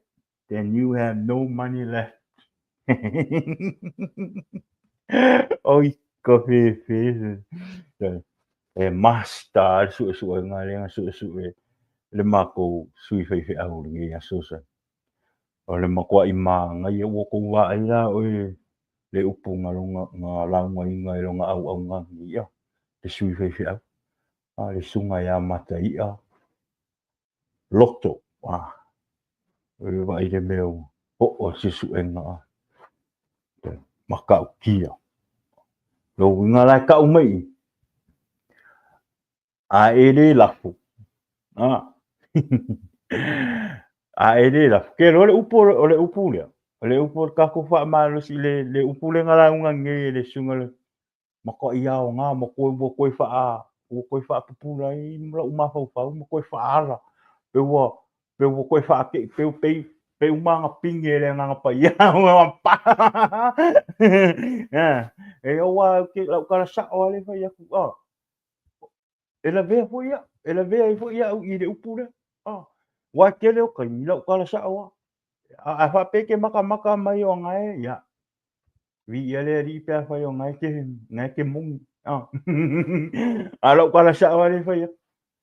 then you have no money left. Oi ka fefe. E master le suesuega lea na suesue le makou sui faifeau i lenei aso sa. O le matuaʻi mānaia ua tou vaai la oe le upu na lona na laugaina e lona auaunaga ia le sui faifeau. A le susuga ia Mataia Loto. A e vaai le mea ua oo le suesuega a matautia. Lona uiga la e tau mai i, a e le lafo, a, a e le lafo. Ke loa le upu o le upu lea, o le upu o le tatou faamalosi le, le upu lea na lauga nei e le susuga le matuai aoga ma toe ua toe faa ua toe faapupula ai lou mafaufau ma toe faaala pe ua pe ua toe faatei pe pe pe uma ana pine e le Agaga Paia ua pa e aua lau tala sao lava lea e fai atu a e lavea foi au e lavea ai foi au i le upu lea a aua e tele o taimi lau tala sao lava a faapea e te matamata mai o agae ia Viia le Alii pe afai o na e te, na e te moni. Ah. A lau tala sao lava lea e fai atu.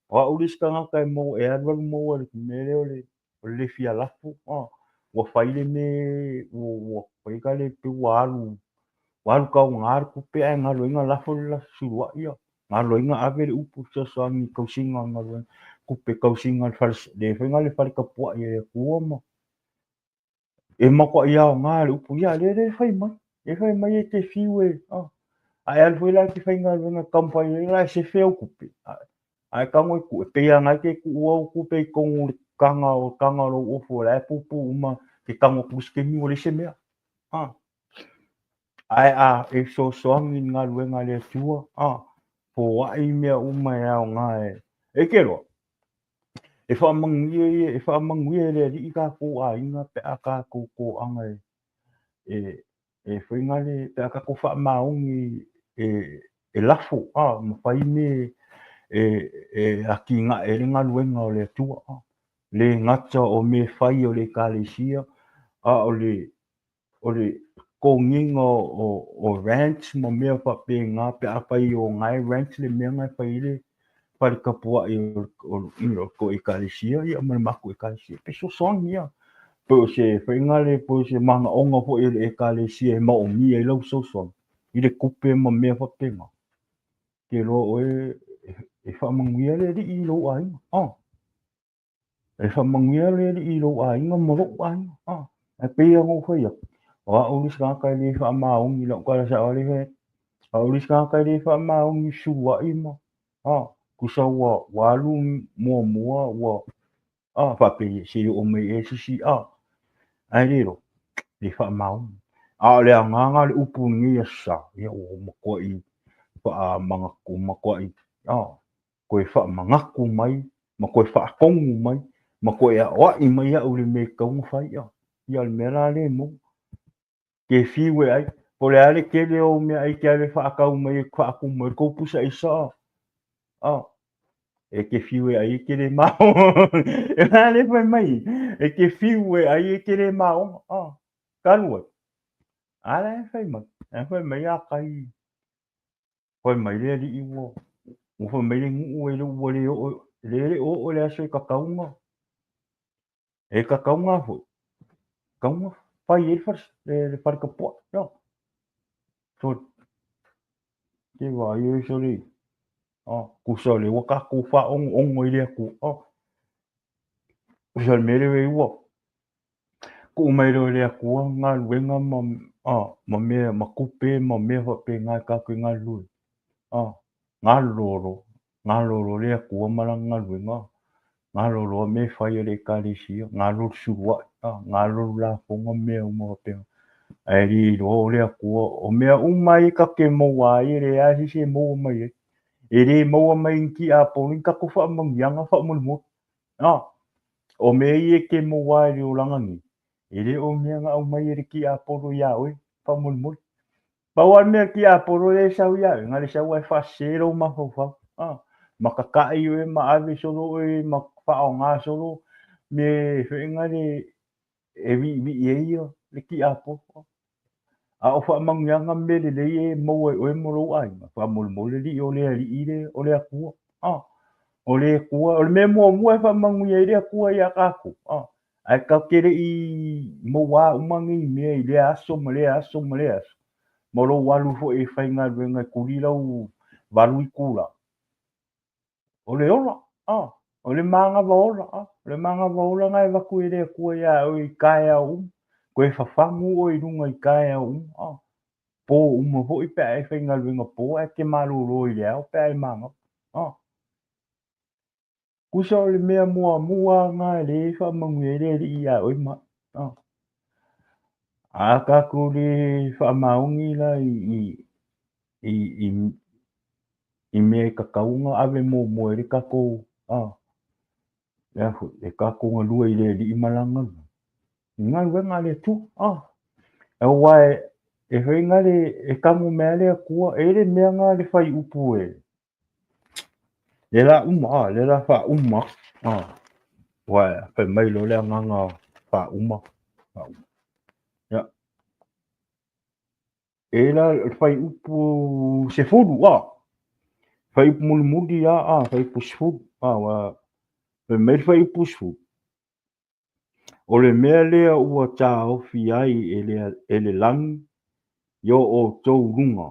O au le isi tagata e maua, e alualu maua i le mea lea o le, o le le fia lafo. Ah. Ua fai le mea, ua, ua fai ka le pei ua alu, ua alu taugā le tupe ae galo ai na lafo le suluai ia. Galo ai na ave le upu fesoasoani i tausiga o le galuega, tupe tausiga o le fale, le faiga le fale tapuai a le Atua ma e matuai aoga le upu ia lea lea fai mai e fai mai e te fiu e a e alu foi la e te faigaluega e taumafai ai la e sefe au tupe a e tago e tuu e pei lava na e te tuu au tupe i totonu o le taga o taga o lou ofu o la e pupu uma ke tago atu i se taimi ua leai se mea a ae a e fesoasoani i le galuega a le Atua a foai mea uma e aoga e e te iloa E faamanuia ia, e faamanuia e le Alii tatou aiga pe a tatou toaga e e e fai le pe a tatou faamaoni e e lafo a ma fai mea e e atinae ai le galuega o le Atua a. Le gata o mea fai o le Ekalesia a o le o le totogiina o rent ma mea faapena pe afai o na e rent le mea na e fai ai le fale tapuai o le tou ekalesia ia ma le matou ekalesia e fesoasoani ia. Po o se faiga le po o se manaoga foi o le ekalesia e maomia ai lau fesoasoani i le tupe ma mea faapena. Ke loa oe E faamanuia le Alii i lou aiga. E faamanuia le Alii i lou aiga ma lou aiga. Ae pei lava ona ou fai atu, o au le isi tagata e le faamaoni i lau tala sao lea e fai atu. O au le isi tagata e le faamaoni i fesuaai ma, tusa ua alu muamua ua, faapea se i oo mai ea se isi, ae le iloa, le faamaoni. A o le agaga o le upu i lenei aso Sa, ia ua matuai faamanatu, matuai, toe faamanatu mai ma toe faatonu mai ma toe aoai mai au i le mea e tatau ona fai. Ia, o le mea la lea e maua. Ke fiu e ai, po o le a le tele o meaai e te alu e faatau mai e faatumu ai le tou pusa aisa, e te fiu e ai e te le maoga. E la le fai mai, e te fiu e ai e te le maoga. Talu ai, a la e fai mai, e fai mai a kai, fai mai le alii ua, ua fai mai le nuu e le ua le oo, le le oo le aso e tatau ona, e tatau ona foi, tatau ona fai ai le fale, le fale tapuai. Ia, sorry. Te vaai oe sole, tusa o lea ua tatou faaogogogo i le Atua. Tusa o le mea lea ua tuu mai loa e le Atua galuega ma, ma mea, ma tupe ma mea faapena e tatou te galulue. Galolo, galolo le Atua ma lana galuega. Galolo mea e fai a le Ekalesia, galo le suluai, galo le lafoga ma mea uma faapena. Ae le iloa o le Atua, o mea uma ia tatou te maua ai, e leai se isi e maua mai ai. E le maua mai i ni tiapolo ni tatou faamanuiaga faamolemole. O mea ia e te maua ai i le olaga nei, e le o mea na aumai e le tiapolo iā oe faamolemole. Pau lava le mea a le tiapolo lea e sau iā oe, na o le sau lava e faasese lou mafaufau. Ma tata'i oe ma ave solo oe ma faaaoga solo mea foi na le e viivii ai ia le tiapolo. A o faamanuiaga ma mea lelei e maua e oe ma lou aiga, faamolemole alii o le Alii lea, o le Atua. O le Atua, o le mea muamua e faamanuia ai le Atua iā tatou. Ae tatou te le i maua uma nei mea i lea aso ma lea aso ma lea aso. Ma lou alu foi e faigaluega e tuli lau 8 itula. O le ola, o le manava ola, o le manava ola na e avatu e le Atua iā oe i taeao uma. Toe fafagu oe i luga i taeao uma. Po uma foi pe a e faigaluega po, ae te malolo i le ao pe a e manava. Tusa o le mea muamua na le faamanuia ai le Alii iā oe ma. A tatou le faamaoni la i mea e tatau ona ave muamua ai le tatou, le a foi, le tatou galue i le Alii ma lana galuega. I galuega a le Atua. Aua e fai na le, e tago mai lava le Atua, e le mea na le fai upu e, le la uma, le la faauma. Ua fai mai loa le agaga faauma. Faauma. Ia. E la le fai upu 10, fai upu mulimuli, fai upu 10, ua fai mai le fai upu 10. O le mea lea ua taofi ai e le lagi i o outou luga,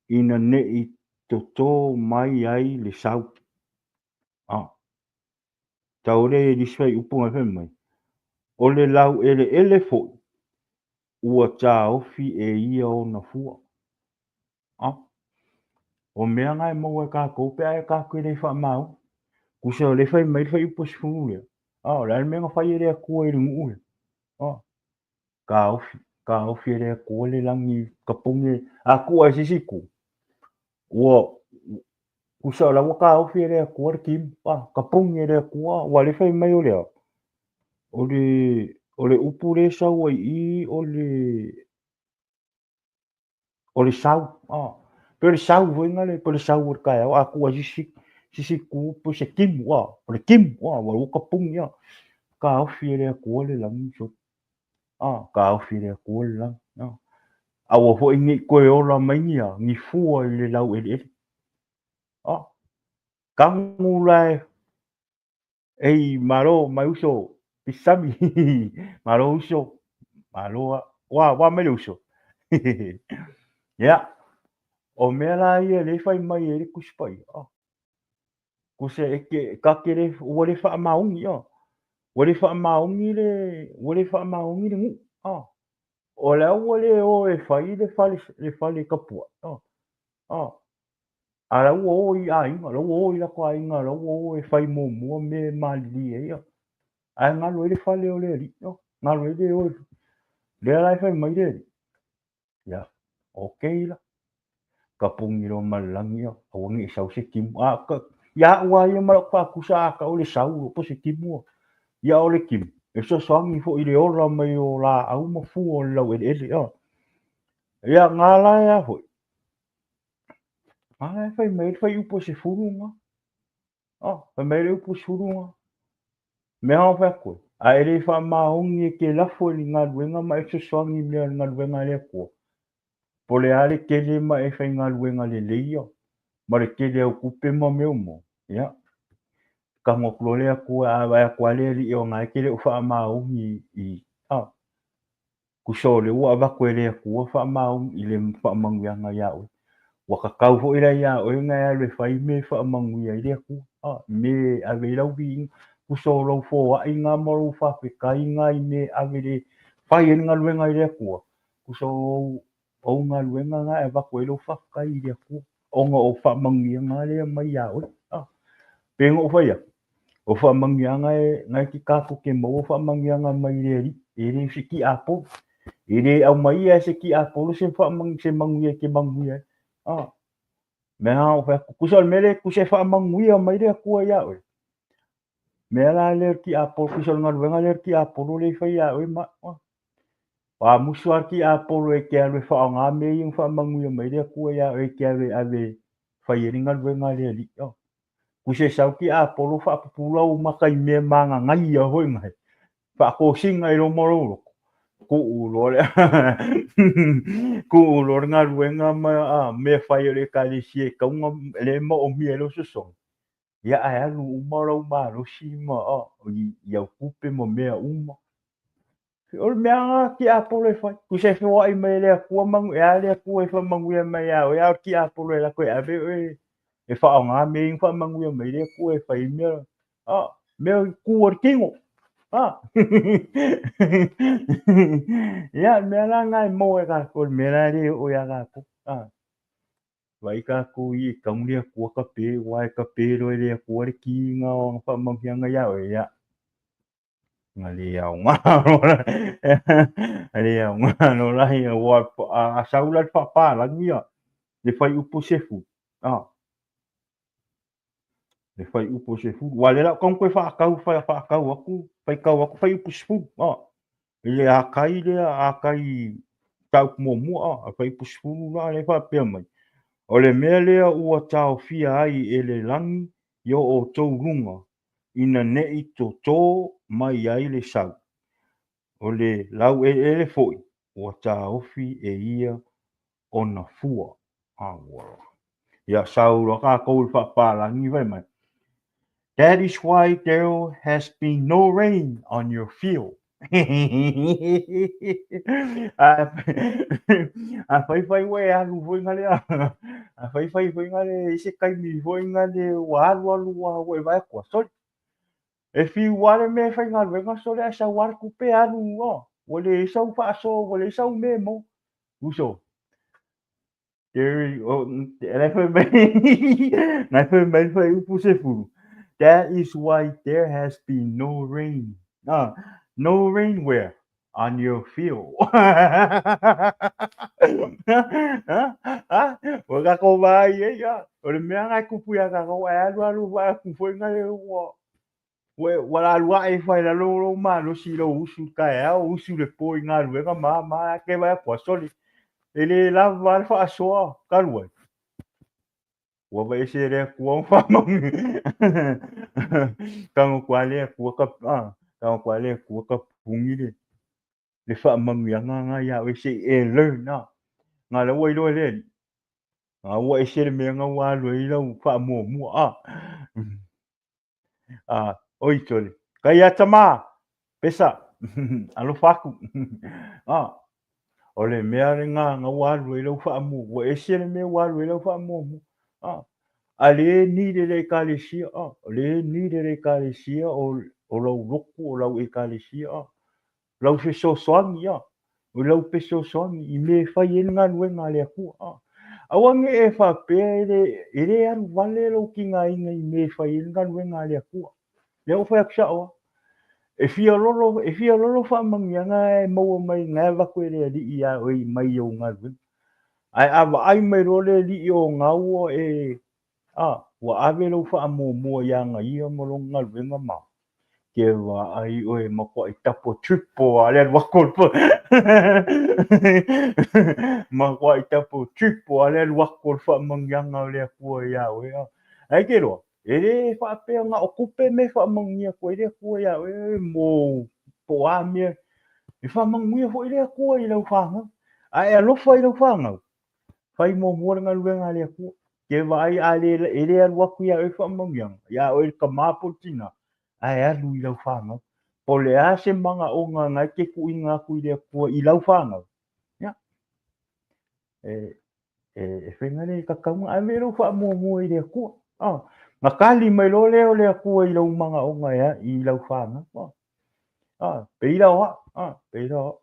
ina nei toto mai ai le sau. Tau le lisi fai upu ngai fai mai. O le lau eleele foi, ua taofi e ia ona fua. O mea ngai maua e tatou pe a e tatou le faamaoni. Tusa o le fai mai le fai upu 10 lea. O le a le mea na fai e le Atua i le nuu lea. Taofi, taofi e le Atua le lagi tapuni a tuu ai se isi itu. Ua tusa o la ua taofi e le Atua le timu. Tapuni e le Atua, ua le fai mai o lea. O le upu le sau ai i o le sau. Pe o le sau foi na le, pe o le sau o le taeao, a tuu ai se isi itu, pe o se timu, o le timu, ua ua tapuni, taofi e le Atua le lagi, so. Taofi e le Atua le lagi. Aua foi nei toe ola mai ni a, ni fua i le lau eleele. Tagu la e, ei, malo, mai uso, pisami, malo uso, malo, wa, wa mai le uso. Ia, o mea la ia le fai mai e le Tusi Paia. Kuse e ke ka ke le ua le faamaoni a. Ua le faamaoni le ua le faamaoni le nuu a. O le a ua le o e fai le fale le fale tapuai a. A. A la ua o i aiga, la ua o i latou aiga, la ua o e fai muamua mea e malilie ai a. Ae galo ai le fale o le alii a. Galo ai le o lea la e fai mai le alii. Ia, okay la. Tapuni loa ma le lagi ia, aua ne i sau se timu. A, ka, ia au lava ia ma lau faatusa a tau le sau loa po o se timu. Ia o le timu, e fesoasoani foi i le ola mai o laau ma fua o le laueleele. A. Ia, na la e a foi? Na la e fai mai ai le fuaiupu e 10 na. A, fai mai le upu 10 na. Mea lava fai atu ai, a e le faamaoni e te lafo i le galuega ma e fesoasoani i mea o le galuega a le Atua, po o le a le tele ma e faigaluega lelei ia, ma le tele au tupe ma mea uma, ia, tago atu loa le Atua, a vaai atu lava le Alii o lena e te le o faamaoni i, a, Tusa o lea ua avatu e le Atua faamaoni i le faamanuiaga ia oe. Ua tatau foi la ia oe ona e alu e fai mea e faamanuia ai le Atua, a, mea e ave ai lau viiga. Tusa o lou foaiga ma lou faafetaiga i mea e ave le fai ai le galuega i le Atua, tusa o ou galuega na e avatu ai lou faafetai i le Atua, ona o faamanuiaga lea e aumai ia oe. A, pei ona ou fai atu, O faamanuiaga e na e te tatou te maua faamanuiaga mai le Alii, e le o se tiapolo. E le aumaia e se tiapolo se faamanu se manuia e te manuia ai. A mea lava ou fai atu, tusa o le mea lea, tusa e faamanuia mai le Atua ia oe. Mea la lea o le tiapolo, tusa o le galuega lea o le tiapolo lea e fai ia oe ma au. A musu lava le tiapolo e te alu e faaaoga mea ia na faamanuia mai le Atua ia oe e te alu e ave e fai ai le galuega a le Alii. Tusa e sau tiapolo faapupula ou maka i mea magagaia foi na faatosina i loma o lou loto, tuu loa le tuu loa le galuega ma mea fai a le Ekalesia e tatau ona lea e maomia ai lou sosogi, ia ae alu uma lou malosi ma i au tupe ma mea uma. O le mea lava tiapolo e fai, tusa e feoai mai e le Atua manu, e a le Atua e faamanuia mai ia oe, a o le tiapolo e alu atu e ave oe e faaaoga mea ia na faamanuia mai le Atua e fai ai mea, a, mea i tu a le tino. A. Ia, le mea la lena e maua e tatou, le mea la e le oo ia tatou. A. Vaai tatou i e tau le Atua kape, aua e kape loa e le Atua le ki na o ana faamanuiaga ia oe, ia. Na le aoga loa na le aoga loa la ia ua a sau la le faapalagi ia le fuaiupu 10 a le fuaiupu 10 aua lea la ou tago toe faatau faatau atu faitau atu fuaiupu 10 a i le akai lea akai mataupu muamua a fuaiupu 10 la lea e faapea mai o le mea lea ua taofia ai e le lagi i o outou luga ina ne i totō mai ai le sau. O le laueleele foi ua taofi e ia ona fua. Auala. Ia sau loa tatou i le faapalagi fai mai, That is why there has been no rain on your field. A fai fai ua e alu foi na le a fai fai foi na le i se taimi foi na le ua alu alu ua ua e vaai atu sole e fiu lava le mea e faigaluega sole ae sau lava le tupe alu ua leai sau faasoa ua leai sau mea e maua. Uso, There, oh, la fai mai, na fai mai fuaiupu 10. That is why there has been no rain. Ah, no rain where? On your field. Ah, ua tatou vaai ai, ah, o le mea lena e tupu ia tatou, ae alu alu vaai atu foi na le ua ua la alu ae ifo ai i lalo lou malosi i lou usu i le taeao, usu i le po i galuega ma a ma a, ae te vaai atu lava, sole, e le lava le faasoa talu ai. Ua aveese e le Atua ona faamanuia. Tago atu lava le Atua ka, a, tago atu lava le Atua tapuni le, le faamanuiaga lena ia oe se i e learn, a. Na o lea ua iloa e le Alii. A ua ese le mea na ua alu ai lau faamuamua, a. A, oi sole, kai a tama, pesa, alofa atu. A, o le mea lena na ua alu ai lau faamuamua, ua ese le mea ua alu ai lau faamuamua. A, A le need e le Ekalesia, o le need e le Ekalesia o lau lotu, o lau Ekalesia, lau fesoasoani, o lau fesoasoani i mea e fai ai le galuega a le Atua. Aua ne i e faapea e le alu vale lou tigaina i mea e fai ai le galuega a le Atua. Lea ua fai atu sao lava. E fia lolo, e fia lolo faamanuiaga e maua mai na e avatu e le Alii ia oe mai ou galuega. Ae a vaai mai loa le Alii o na ua e, a, ua ave lou faamuamua ia ia ma lona galuega ma ke vaai oe matuai tapo triple lava le alu atu o le matuai tapo triple lava le alu atu o le faamanuiaga o le Atua ia oe. Ae te iloa, e le faapea na o tupe mea e faamanuia atu ai le Atua ia oe mo po o a mea. E faamanuia foi le Atua i lau fanau. A e alofa i lau fanau, fai muamua le galuega a le Atua. Ke vaai a le, e le alu atu ia oe faamanuiaga, ia oe le tama po o le tina, ae alu i lau fanau. Po o le a se manaoga na e te tuuina atu i le Atua i lau fanau, ia, e faiga lea e tatau ona ave lou faamuamua i le Atua. Na tali mai loa lea o le Atua i lou manaoga e i lau fanau. Pei la o au, pei la o au.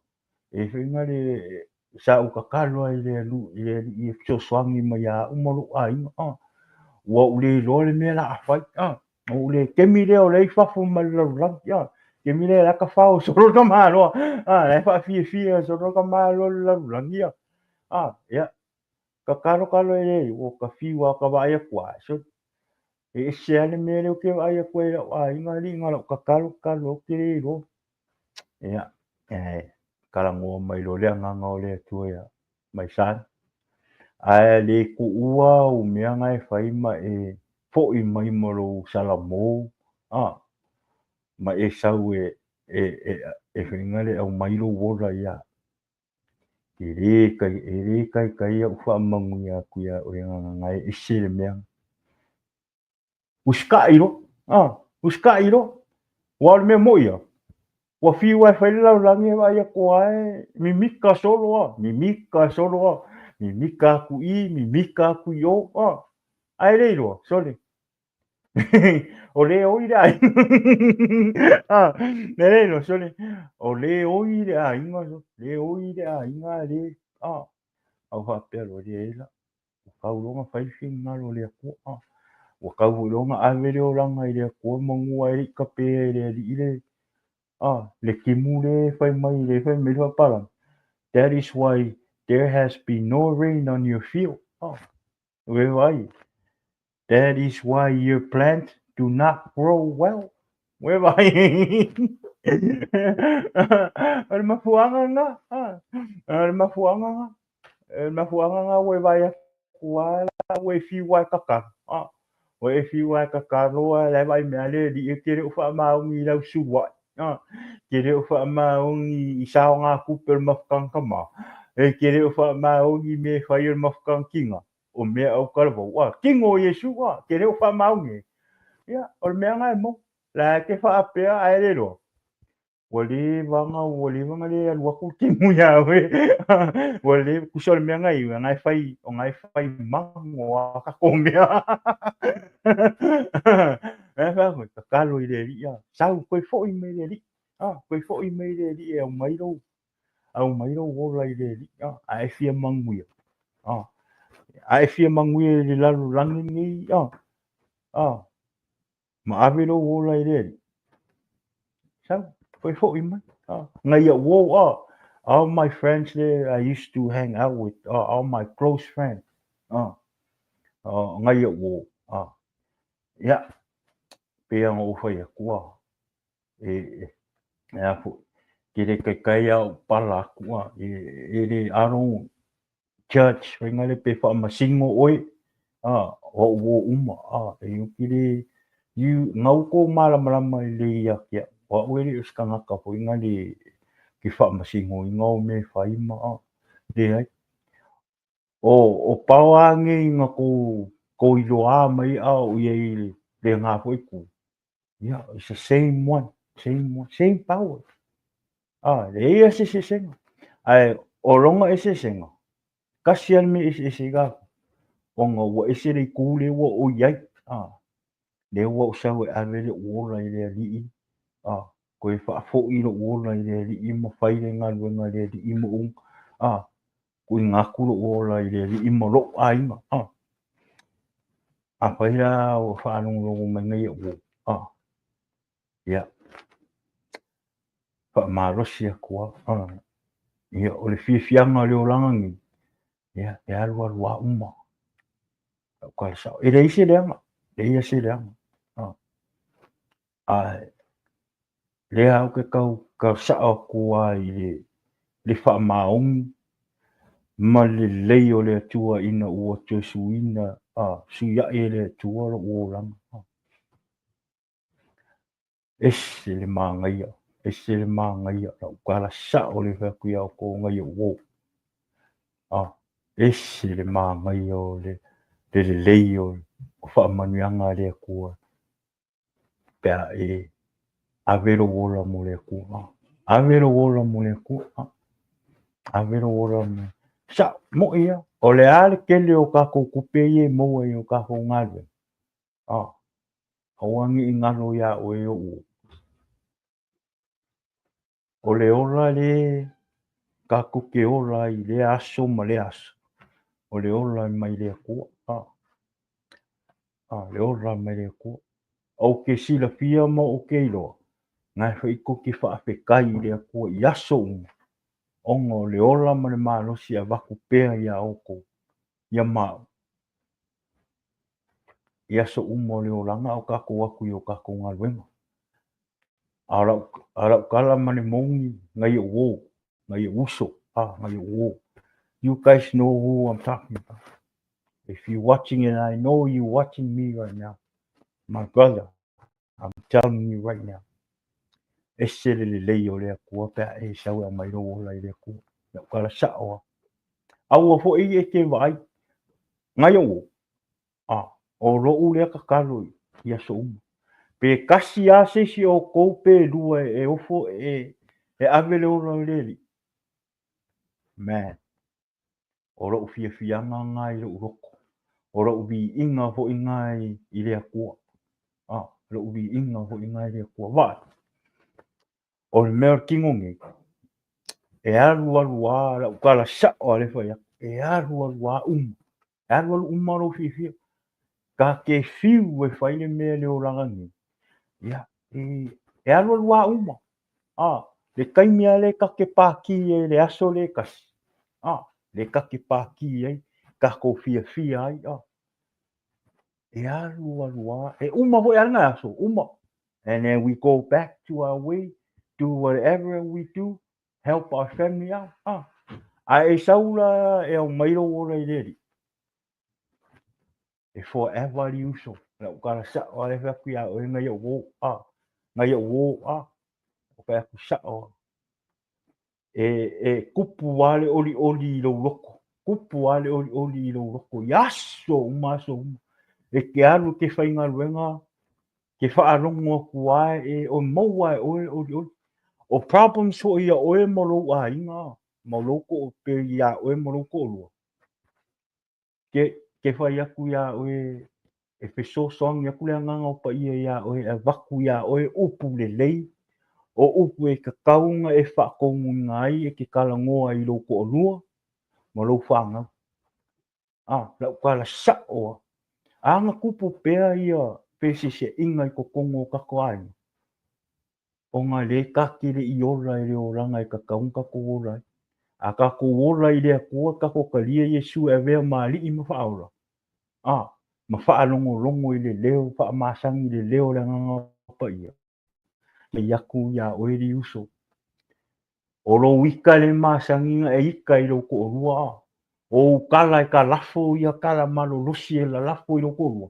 E faiga le sa ou tatalo ai i le Alii e fesoasoani mai ia au ma lou aiga. Ua ou le iloa le mea o le a fai. Ua ou le taimi lea o lea e i fafo ma le lalolagi. Taimi lea la e tafao solo le tamaloa. La e faafiafia solo le tamaloa i le lalolagi. Ia, tatalo talo e le, ua ta fiu lava ta vaai atu lava, sole. E ese lava le mea lea ou te vaai atu ai i lau aiga, alii, na o lau tatalo tatalo ou te le iloa. Ia, e talanoa mai loa le agaga o le Atua ia my son. Ae le tuua au mea na e fai ma e foi mai ma lou salamo, ma e sau e faiga le aumai lou ola ia. E le taitai au faamanuia atu ia oe na e ese le mea. Usikai loa, usikai loa. Ua o le mea moi ia, ua fiu lava e fai le lalolagi e vaai atu lava e mimika solo lava, mimika solo lava, mimika atu i, mimika atu i o, ae le iloa, sole. O le oi le aiga. E le iloa, sole. O le oi le aiga, le oi le aiga, le, au faapea loa, leai la. Ua tau loa ona fai le finagalo o le Atua. Ua tau foi loa ona ave le olaga i le Atua manu ae le i tapea e le Alii le, le timu le fai mai, le fai mai le faapalagi. That is why there has been no rain on your field. Ua e vaai? That is why your plants do not grow well. Ua e vaai? O le mafuaaga lena. O le mafuaaga lena. O le mafuaaga lena ua e vaai atu lava la ua e fiu lava e tatalo. Ua e fiu lava e tatalo ae la e vaai mai lava le Alii e te le o faamaoni i lau suluai. Te le o faamaoni i saogatupe o le mafutaga tama. E te le o faamaoni i mea e fai o le mafutaga tina. O mea autalavou, tino o Iesu, te le o faamaoni ai. Ia, o le mea lena e moni. La e te faapea ae le iloa. Ua leva ona, ua leva ona le alu atu le timu ia oe. Ua le, tusa o le mea na i, o na e fai, o na e fai mago a tatou mea. E fai atu, tatalo i le Alii, sau toe foi mai le Alii. Toe foi mai le Alii e aumai lou, aumai lou ola i le Alii, a e fia manuia. A e fia manuia i le lalolagi lenei, ma ave lou ola i le Alii. Sau, toe foi mai. Ngai au uo, all my friends there I used to hang out with, all my close friends. Ngai au uo. Ia, pei ona ou fai atu, e a foi, ke le taitai a ou pala atu, e le, I don't judge, faiga lea pe faamasino oe, o au uo uma, e uki le, you, nau kou malamalama i le ia te au, o au e le o se tagata foi le ke faamasinoina o mea e fai ma, leai. O pao lava nei na kou iloa mai a o ia i le ngā foi ku. Yeah, it's the same one, same one, same power. Leai ia se eseesega. Ae o lona eseesega, tasi lava le mea e eseese ai tatou. Ona ua ese le itu lea ua ou i ai, a, lea ua ou sau e ave lou ola i le Alii, a, toe faafoi lou ola i le Alii ma fai le galuega a le Alii ma ou, a, tuuina atu lou ola i le Alii ma lou aiga, a. Afai la ua faalogologo mai nai o'u, a, ia, faamalosi atu lava, a. Ia, o le fiafiaga o le olaga nei, ia, e alualu lava uma. Lau tala sao. E leai se leaga, leai se leaga. A, ae lea ou te tau tala sao atu lava i le, le faamaoni ma le lelei o le Atua ina ua toe suiina, a, suiai e le Atua lou olaga. A. Ese le manaia, ese le manaia, lau tala sao le fai atu iā outou nai o'u uo. A, ese le manaia o le lelei o faamanuiaga a le Atua pe a e ave lou ola mo le Atua. Ave lou ola mo le Atua. Ave lou ola mo... Sao, mo'i ia. O le a le tele o tatou tupe ia e maua i o tatou galuega? A, aua ne i galo iā oe o'u. O le ola le tatou te ola ai i lea aso ma lea aso, o le ola mai le Atua. A, a, le ola mai le Atua. Ou te silafia ma ou te iloa, na e foi tou te faafetai i le Atua i aso uma, ona o le ola ma le malosi e avatu pea iā outou, ia ma au. I aso uma o le olaga a o tatou atu i o tatou galuega. A o lau, a o lau tala ma le moni, nai o'u uo, nai o'u uso, a, nai o'u uo. You guys know who I'm talking about. If you watching and I know you watching me right now, my brother, I'm telling you right now, ese le lelei o le Atua pe a e sau e aumai lou ola i le Atua. Lau tala sao lava. Aua foi e te vaai, nai o'u uo, A, o lo'u lea tatalo i aso uma. Pe tasi lava se isi o outou pe lua e ofo e ave le ola o le Alii, man, o lo'u fiafiaga lena i lo'u loto, o lo'u viiga foi lena i le Atua. A, lo'u viiga foi lena i le Atua. Vaai, o le mea o le kino nei, e alualu lava lau tala sao lava lea e fai atu, e alualu lava uma. E alualu uma lou fiafia. Ta te fiu e fai le mea le olaga nei, ia, e alualu lava uma. A, le taimi lava lea ta te pākī ai le aso lea e tasi, a, le ta te pākī ai, tatou fiafia ai, a. E alualu lava, e uma foi lava lena aso, uma. And then we go back to our way, do whatever we do, help our family out. Ah. Ae e sau la e aumai lou ola i le Alii, e forever li uso. Lau tala sao lava lea e fai atu iā oe nai o'u uo, ah. Nai o'u uo, ah. O fai atu sao lava. E, e kupu lava le olioli i lou loto. Kupu lava le olioli i lou loto i aso uma aso uma. E te alu e te faigaluega, ke faalogo atu lava e o maua e oe le olioli. O problems foi ia oe ma lou aiga, ma lou to'o pe iā oe ma lou to'alua. Ke, ke fai atu iā oe e fesoasoani atu le Agaga o Paia iā oe e avatu iā oe upu lelei, o upu e tatau ona e faatonuina ai e te talanoa i lou toalua ma lou fanau. A, lau tala sao lava. A na tupu pea ia feeseeseaiga i totonu o tatou aiga, ona lē take le i ola i le olaga e tatau ona tatou ola ai. A tatou ola i le Atua, tatou talia Iesu e avea ma Alii ma Faaola, a, ma faalogologo i le leo, faamasani i le leo o le Agaga Paia, fai atu iā oe le uso. O lou ika le masani na e ika i lou toalua, a, o ou tala e talafo ia tala malolosi e lalafo i lou toalua.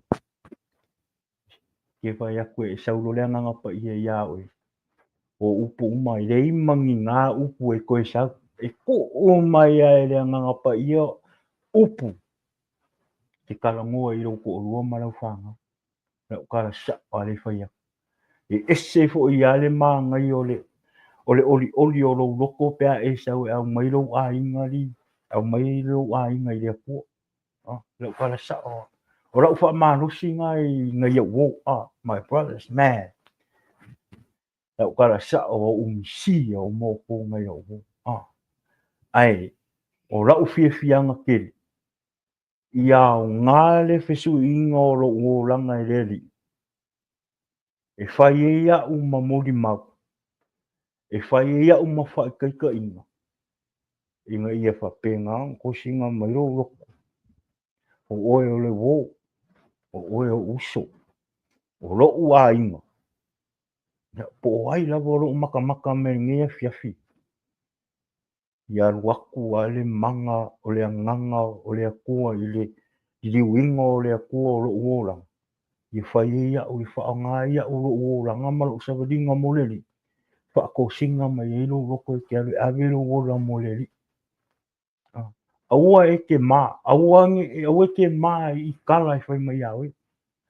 Ke fai atu e sau loa le Agaga Paia iā oe, o upu uma, e leai ma ni nā upu e toe sau, e tuu mai lava e le Agaga Paia upu e talanoa i lou toalua ma lau fanau. Lau tala sao lava lea e fai atu. E ese foi lava le manaia o le o le olioli o lou loto pe a e sau e aumai lou aiga, aumai lou aiga i le Atua. Lau tala sao. O lau faamalosi lena i nai au uo, my brothers, man. Lau tala sao ua ou misia uma outou nai au uo. Ae o lau fiafiaga tele, ia aoga le fesuiaiga o lou olaga e le Alii, e fai ai au ma molimau, e fai ai au ma faataitaiga, ina ia faapena ona tosiga mai lou loto, o oe o le uo, o oe o uso, o lou aiga, po o ai lava o loo matamata mai i lenei afiafi, ia alu atu a le maga o le agaga o le Atua i le liliuina o le Atua o lou olaga, ia fai ai au e faaaoga ai au lou olaga ma lou savaliga mo le Alii, faatosina mai ai lou loto e te alu e ave lou ola mo le Alii. Aua e te ma, aua e te ma i tala e fai mai ia oe.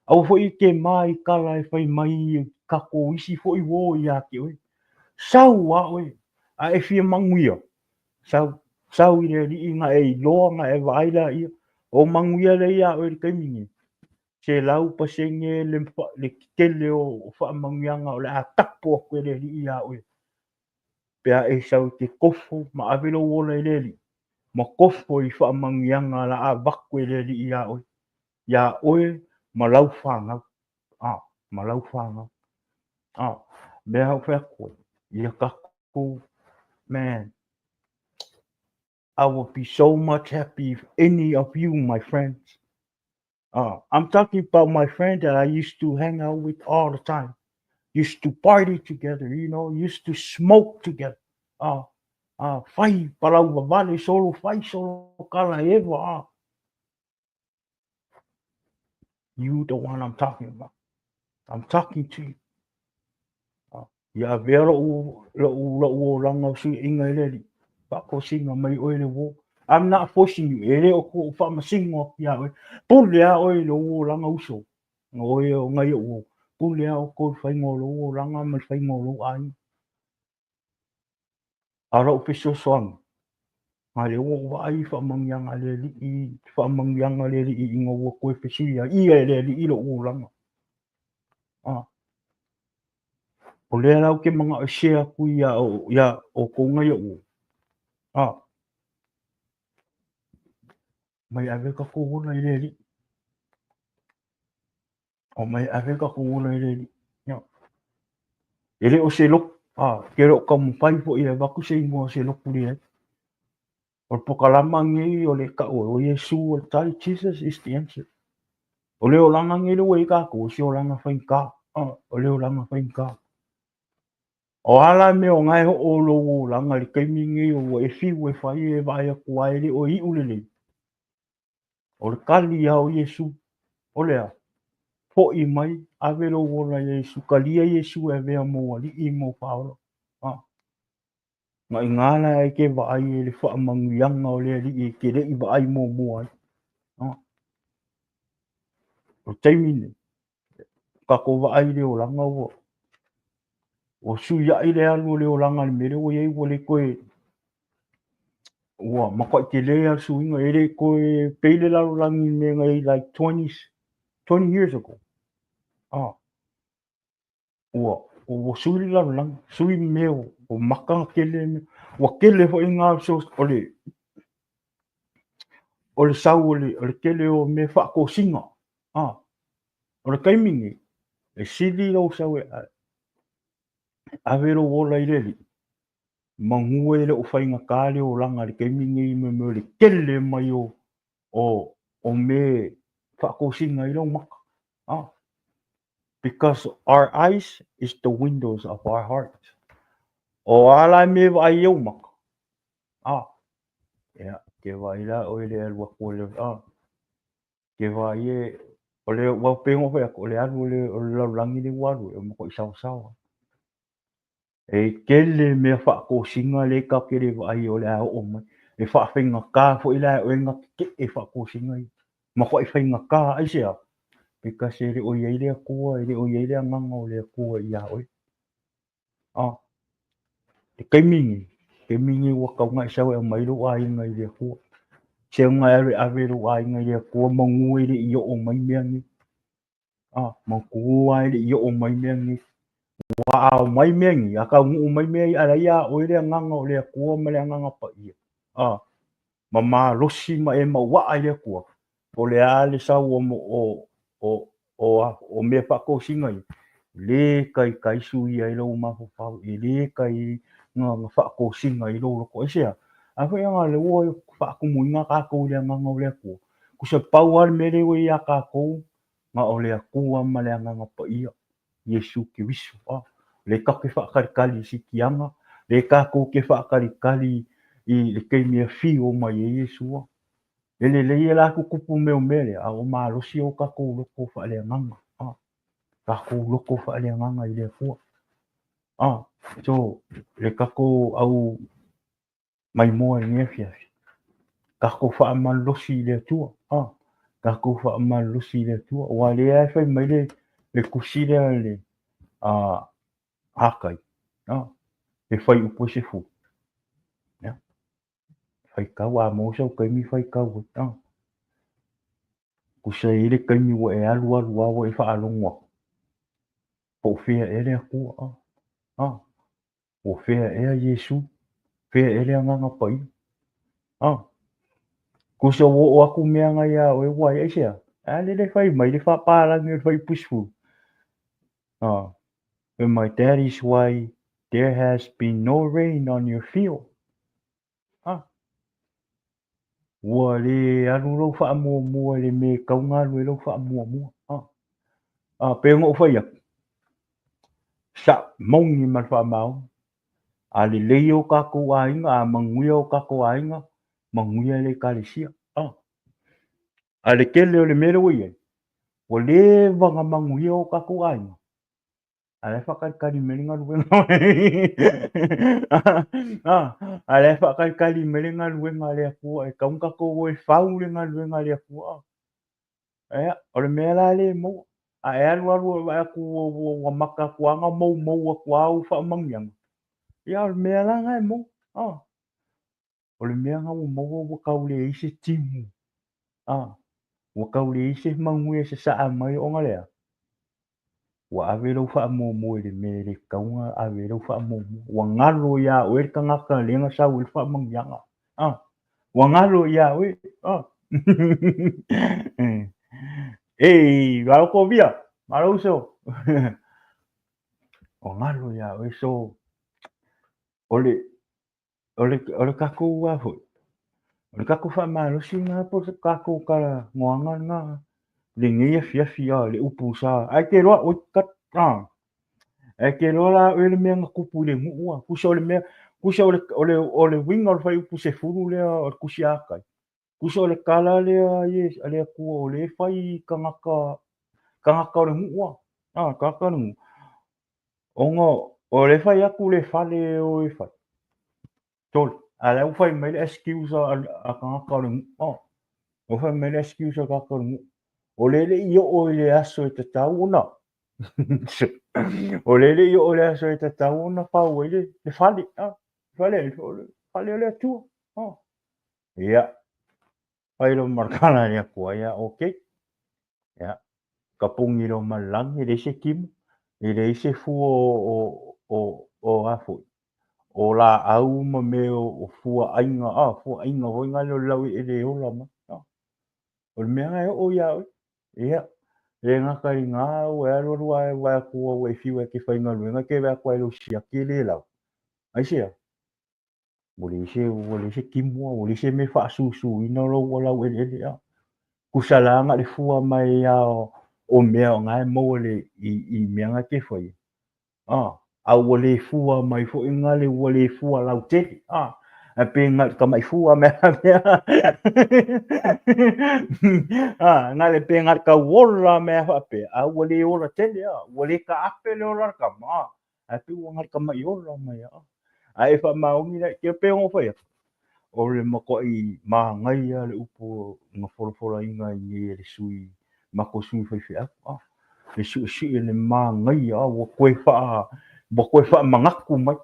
Aua foi e te ma i tala e fai mai tatou isi foi uo ia te oe. Sau a oe, a e fia manuia, sau, sau i le Alii na e iloa na e vaai laia, o manuia lea ia oe i le taimi nei. 100% le tele o faamanuiaga o le a tapo atu e le Alii ia oe. Pe a e sau te tofo ma ave lou ola i le Alii, ma tofo i faamanuiaga la avatu e le Alii ia oe. Ia oe ma lau whanau. Ma lau whanau. Mea au whai atu, ia tatou, man, I would be so much happy if any of you, my friends, I'm talking about my friend that I used to hang out with all the time, used to party together, you know, used to smoke together. Fai palau vavale solo, fai solo kala eva. You the one I'm talking about. I'm talking to you. Ia avea lou olaga o suiaiga e le Alii, faatosina mai oe le uo. I'm not forcing you. E le o kou faamasino atu ia oe. Pule a oe i lou olaga uso. Oe o nai ou uo. Pule a outou i le faiga o lou olaga ma le faiga o lou aiga. A o lau fesoasoani, a lea ua ou vaai i faamanuiaga a le Alii, faamanuiaga a le Alii ina ua toe fesuia ia e le Alii lou olaga. O lea la ou te manao e share atu ia outou nai ou uo. Mai ave tatou ola i le Alii. O mai ave tatou ola i le Alii. E le o se lotu. Ke le o taumafai foi e avatu se igoa o se lotu leai. O le pokalama nei o le tau o Iesu o le tali, Jesus is the answer. O le olaga nei le ua i tatou, o se olaga faigata. O le olaga faigata. O ala mea o ngai ho o lou olaga i le taimi nei o ua e fiu e fai e vaai atu ai le o iu lelei. O le tali ia o Iesu, o lea, foi mai, ave lou ola ia Iesu, kalia Iesu e avea mo alii mo whaola. Nga i ngā la e ke vaai e le faamanuiaga o le Alii e ke lei vaai muamua ai. O taimi nei, tatou vaai i le olaga ua suiai le alu o le olaga i le mea lea ua i ai, ua le toe, ua matuai tele a le suiga, e le toe pei le lalolagi i mea na i ai like 20 years ago. Ua sui le lalolagi, sui mea o maka tele, ua tele foi ngā o le sau o le tele o mea faatosina. O le taimi nei, e sili lou sau e ave lou ola i le Alii, manu e le o faigata le olaga i le taimi nei me mea o le tele mai o mea faatosina i lau maka. Because our eyes is the windows of our heart. O ala me vaai au maka. Ia, ke vaai la o le alu atu o le, ke vaai e, o le, ua pengo foi atu, o le alu o le lalolagi le ua alu, e o mako i sawasawa. E tele mea faatosina le ka ke le vaai o le a oo mai. E faafeigata foi la e oe na ke e faatosina i. Mako i faigata ai se a. Because e le o iai le Atua, e le o iai le agaga o le Atua ia oe. Le taimi nei ua tau nai sau e aumai lou aiga i le Atua. Aisea e alu e ave lou aiga i le Atua manu e le i oo mai mea nei. Manu lava e le i oo mai mea nei. Ua a omai mea nei, a taunuu mai mea ia, a o la e ia oe le Agaga o le Atua ma le Agaga Paia, ma malosi ma e mauaa i le Atua, po o le a le sau o mea faatosina ia, e le taitai suia ai lou mafaufau, e le tai na faatosina ai lou loto. Aisea? A foi ona o lea ua faatumuina tatou i le Agaga o le Atua, tusa pau lava le mea lea ua ia tatou, na o le Atua ma le Agaga Paia, Iesu Keriso. O lea tatou te faatalitali i sitiaga, lea tatou te faatalitali i le taimi e afio mai ai Iesu. E lelei e la tutupu mea o mea lea, a ua malosi o tatou loto faaleagaga. Tatou loto faaleagaga i le Atua. So, le tatou au maimoa i lenei afiafi, tatou faamalolosi i le Atua. Tatou faamalolosi i le Atua. Aua o lea e fai mai le tusi lea le Hakai, e fai upu e 10. Ia, faitau, a maua sau taimi faitau ai. Tusa e i ai le taimi ua e alu alu lava ua e faalogo atu, po o fea ea le Atua. Ua fea ea Iesu? Fea ea le Agaga Paia? Tusa ua oo atu mea na iā oe ua ai, aisea? A lea le fai mai le faapalagi o le fuaiupu 10. Fai mai, that is why there has been no rain on your field. Ua le alu lou faamuamua i le mea e tatau ona alu ai lou faamuamua. Pei ona ou fai atu, sa moni ma le faamaoni. A lelei o tatou aiga, a manuia o tatou aiga, manuia le Ekalesia. A le tele o le mea lea ua i ai, ua leva ona manuia o tatou aiga, a la e faatalitali mai le galuega. A la e faatalitali mai le galuega a le Atua, e tatau ona tatou o e fau le galuega a le Atua. Ia, o le mea la lea e maua. A e alu alu e vaai atu ua mata atu lava ona moumou atu lava au faamanuiaga, ia o le mea la lena e maua. O le mea lena ua maua ua tau leai se timu. Ua tau leai se manuia e sasaa mai ona le a? Ua ave lou faamuamua i le mea e le tatau ona ave ai lau faamuamua. Ua galo iā oe le tagata lea na sau ai le faamanuiaga. Ua galo iā oe. Ei, malo Kovia, malo uso. Ua galo iā oe. So, o le, o le, o le tatou a foi, o le tatou faamalosi lena po o se tatou talanoaga lena lenei afiafi a le upu sa ae te iloa oi kat a ae te iloa la oe le mea na tupu i le nuu a tusa o le mea tusa o le o le o le uiga o le fuaiupu 10 lea o le tusi a Akai tusa o le tala lea a le Atua o lea e fai i tagata tagata o le nuu a tagata o le nuu ona o lea e fai atu le fale e o e fai Tolu. A lea ua fai mai le excuse a tagata o le nuu. Oh. Ua fai mai le excuse a tagata o le nuu. O lea le i oo i le aso e tatau ona. O lea le i oo i le aso e tatau ona pau ai le fale. Ah. Fale, fale o le Atua. Oh. Ia. Fai lo markala le Atua. Ia, okay. Ia. Kapuni lo ma le lagi, e leai se timu, e leai se fua o a foi, o laau ma mea o fuaaiga, fuaaiga foi na lea o le laueleele e ola mai. O le mea na e oo iā oe. Ia, le gata i lena, ua e alu alu lava e vaai atu ua e fiu e te faigaluega, e te vaai atu lava i lou siaki e le lava. Aisea? Ua leai se, ua leai se timu, ua leai se mea e faasusuina lou laueleele. Tusa la na o le fua mai lava o mea o na e maua i mea na e te faia. A ua le fua mai foi na le ua le fua lautele. Ae pe na o le tamai fua mea mea. Na le pe na o le tau ola mea faapea, a ua le ola tele. Ua le taape le ola a le tama. Ae pei ua na o le tamai ola mai. A e faamaoni la, e pei ona ou fai atu, o le matuai manaia le upu na folafolaina i nei e le sui, matou sui faifeau. Le suesue le manaia, ua toe faa, ua toe faamanatu mai.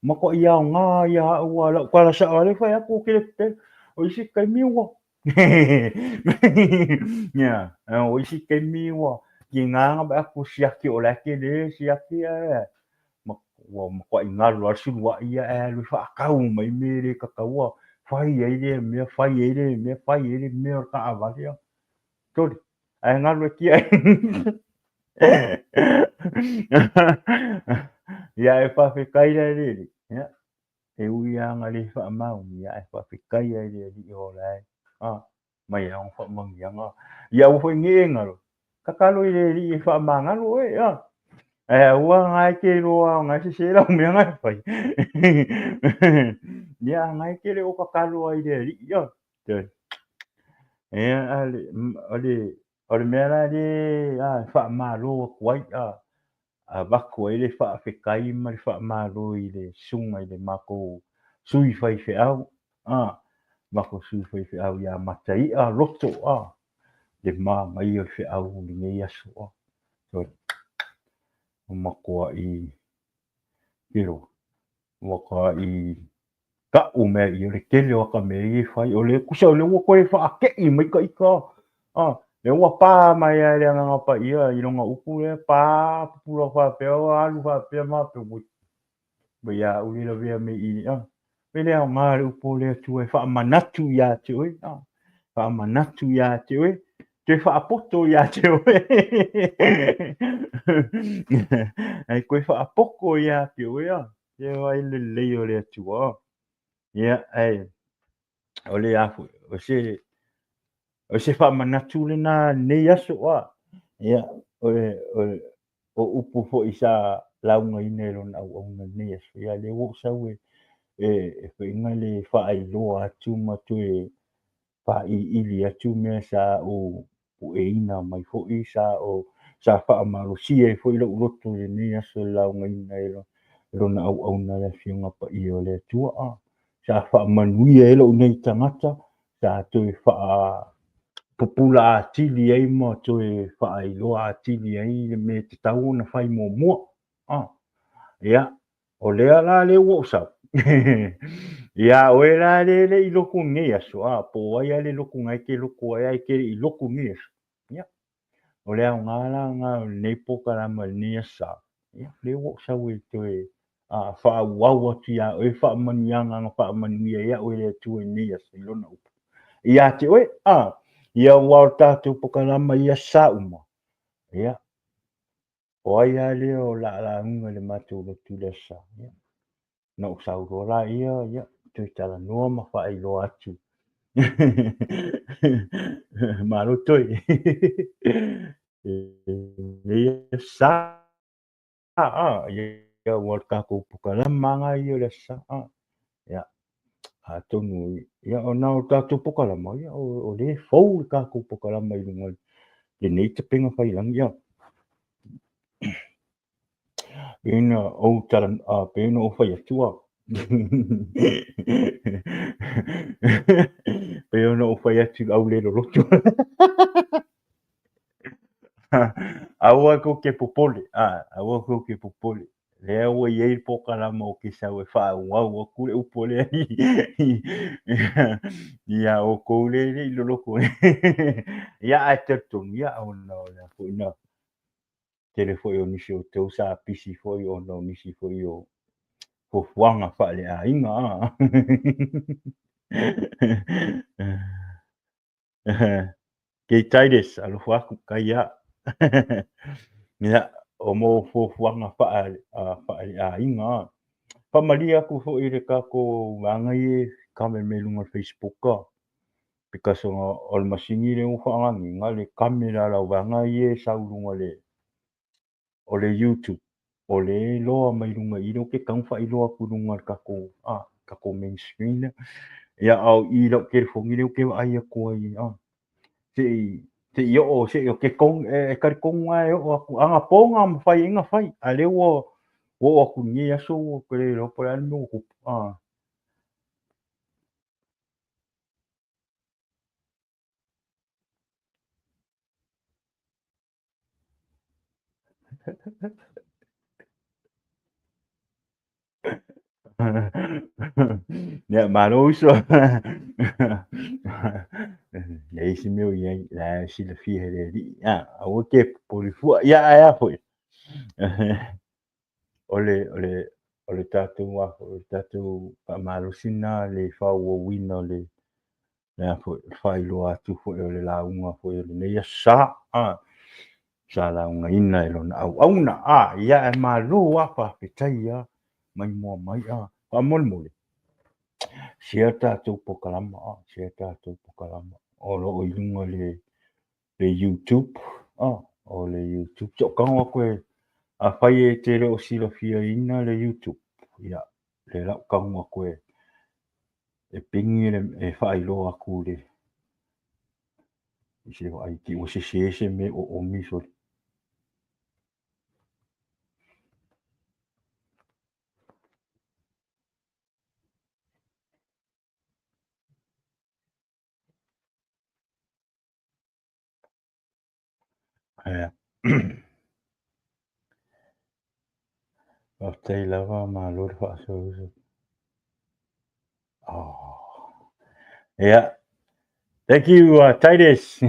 Matuai aoga ia au, lau tala sao lava lea fai atu, ou te le O isi taimi ua ia, o isi taimi ua tiga ona vaai atu siaki o la e tele siaki ae ua matuai galo lava le suluai ia ae alu e faatau mai mea e le tataua fai ai lea mea, fai ai lea mea, fai ai le mea o le taavale. Sole, ae galo e tiai. Ia ae faafetai la i le Alii, ia, e ui lava ina le faamaonia, ae faafetai lava i le Alii o la e mai lava ona faamanuiaga. Ia aua foi ne i e galo, tatalo i le Alii e faamagalo oe, ae aua na e te iloa o na e sese lau mea na e fai. Ia, a na e te le o tatalo ai i le Alii. Ia, o le mea la lea e faamalo atu ai, avatu ai le faafetai ma le faamalo i le susuga i le matou sui faifeau, matou sui faifeau ia Mataia Loto, le manaia o le feau i lenei aso. Ua matuai telo, ua matuai tau mea i le tele o ata mea ia e fai. O le tusa o lea ua toe faatei mai ta ita, lea ua pa mai lava e le Agaga Paia i lona upu lea, pa pupula faapea, alu faapea ma faapea, ui, ua ia au le lavea mai i i. E le aoga le upu o le Atua e faamanatu ia te oe, faamanatu ia te oe, toe faapoto ia te oe. Ae toe faapoto ia te oe, e vaai le lelei o le Atua. Ia, ae o le a foi, o se faamanatu lena lenei aso. Ia, o upu foi sa laugaina e lona auauna lenei aso, ia lea ua ou sau e faiga le faailoa atu ma toe faaiiili atu mea sa ou pueina mai foi, sa faamalosia ai foi lou loto i lenei aso i le laugaina e lona auauna le Afioga Paia o le Atua. Sa faamanuia ai lou nei tagata, sa toe faapupula atili ai ma toe faailoa atili ai le mea e tatau ona fai muamua. Ia, o lea la lea ua ou sau. Ia oe la le le i lotu lenei aso, po o ai lava le lotu na e te lotu ai, ae te le i lotu lenei aso. Ia, o le aoga la lena o lenei polokalame i lenei aso sa. Ia, lea ua ou sau e toe faaauau atu ia oe faamanuiaga na faamanuia ia oe le Atua i lenei aso i lona upu. Ia te oe, ia ua o tatou polokalame i aso sa uma. Ia, o ai lava lea o le a lauga i le matou lotu i le aso sa. Ia, na ou sau loa la ia, ia, toe talanoa ma faailoa atu. Malo toe. Lenei aso sa. Ia, ua o le tatou polokalame lava ia o le aso sa. Ia, atonu, ia, ona o tatou polokalame, ia, o lea e fou le tatou polokalame i luga o lenei tapena faiilagi. Ia, pei ona ou tala, pei ona ou fai atu, pei ona ou fai atu i le au le loloto. Aua tou te popole, aua tou te popole. Lea ua i ai le polokalame ou te sau e faaauau atu le upu a le Alii ia outou le le i loloto. Ia, ae talitonu, ia, ona o le a foi na tele foi o nisi o outou sa pisi foi ona o nisi foi o fuafuaga faaleaiga. Kei Titus, alofa atu, kai a. Ia, o mo fuafuaga faaleaiga. Faamalie atu foi i le tatou vaega ia e comment mai luga o le Facebook, because o le masini lea ua faaaogaina le camera a lau vaega ia e sau luga le o le YouTube, o lea e iloa mai luga i i, lea ou te tatau ona faailoa atu i luga o le tatou, tatou main screen lea. Ia, a o i i lau telefoni lea ou te vaai atu ai, se i oo, se i o te tonu, e talitonu lava e oo atu, anapo na mafai ai ona fai, a o lea ua oo atu i lenei aso ua ou le iloa po o le a le mea ua tupu. Ia, malo uso. Leai se mea o i ai, la e silafia e le Alii. Aua e te popole fua. Ia, ae a foi? O le, o le, o le tatou, o le tatou faamalosi lena le faaauauina o le, le a foi, faailoa atu foi o le lauga foi o lenei aso Sa, sa laugaina e lona auauna. Ia, ae malo lava, faafetai lava, maimoa mai. Faamolemole, share tatou polokalama, share tatou polokalama o lo o i luga o le YouTube, o le YouTube. Se i ou tago atu e, afai e te le o silafiaina le YouTube, ia, le la ou tago atu e pigi le, e faailoa atu le, i se vaai te i ua sese se mea o omi sole. Ia. Faafetai lava, malo le faasoa. Oh. Yeah. Thank you, Titus.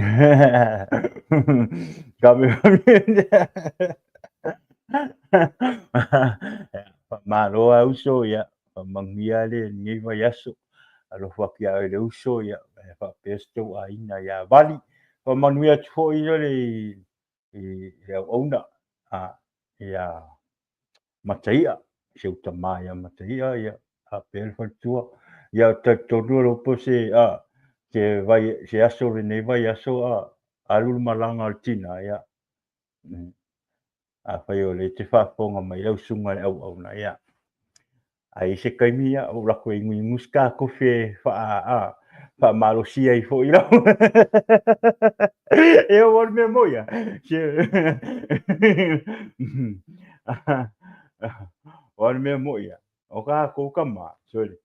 Got me. Malo a uso, ia. Faamanuia le lenei vaiaso. Alofa atu ia oe le uso, ia. E faapea se tou aiga ia Vali. Faamanuia atu foi le i le auauna ia Mataia, si ou tama ia Mataia, ia faapea le faletua. Ia talitonu o po se se vai se aso lenei vaiaso alu le malaga a le tina, ia. Afai o lea e te faafofoga mai lau susuga i le auauna, ia. A i ai se taimi, ia, ou alu atu e inuinu se ta kofi e faamalosia ai foi lau. E o le mea moi, ia. O le mea moi, ia. O kākou tama, sorry.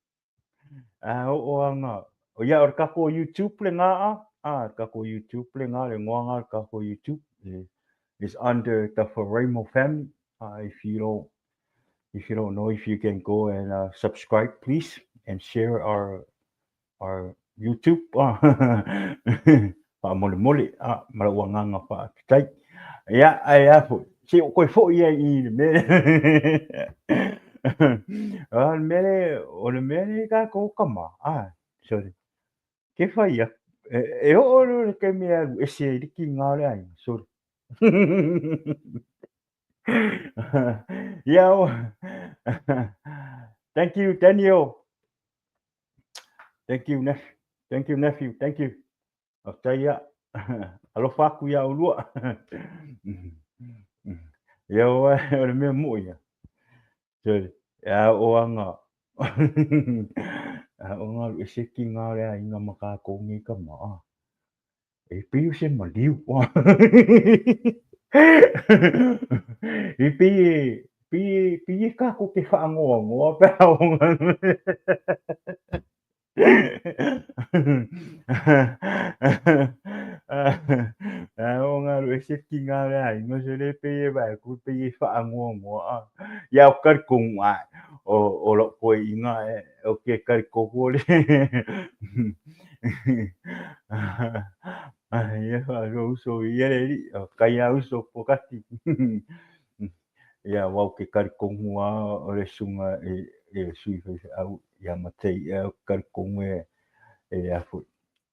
A oo anga, o ia o le tatou YouTube le ngā a, le tatou YouTube le ngā, le ngoa ngā le tatou YouTube is under the Faraimo family. If you don't know, if you can go and subscribe, please, and share our YouTube. Faamolemole, ma lou agaga faafetai. Ia, ae a foi, se o koe foi ai i le mea. O le mea le, o le mea le tatou tama, sorry. Ke fai atu, e oo loa le taimi e alu ese ai le tiga o le aiga, sorry. Yeah. Thank you, Daniel. Thank you, nephew. Thank you, nephew. Thank you. Faafetai ia. Alofa atu iā oulua. Ia o le mea moʻi ia. Sorry. Ia o anga. O ngā e se ki ngā rea i ngā makākou nei ka maa. E pei o se maliu. E pei e, pei e, pei e kākou ke whaangoangoa pe a o ngā. O ngā e se ki ngā rea i ngā se le pei e vai ku pei e whaangoangoa. Ia o karikongu ai o lou koe i ngā e o ke karikongu o le. Ia whaangoa uso i ele ri, o kai a uso po kati. Ia wau ke karikongu a o le sunga e sui whai au ia matei e o karikongu e a foi.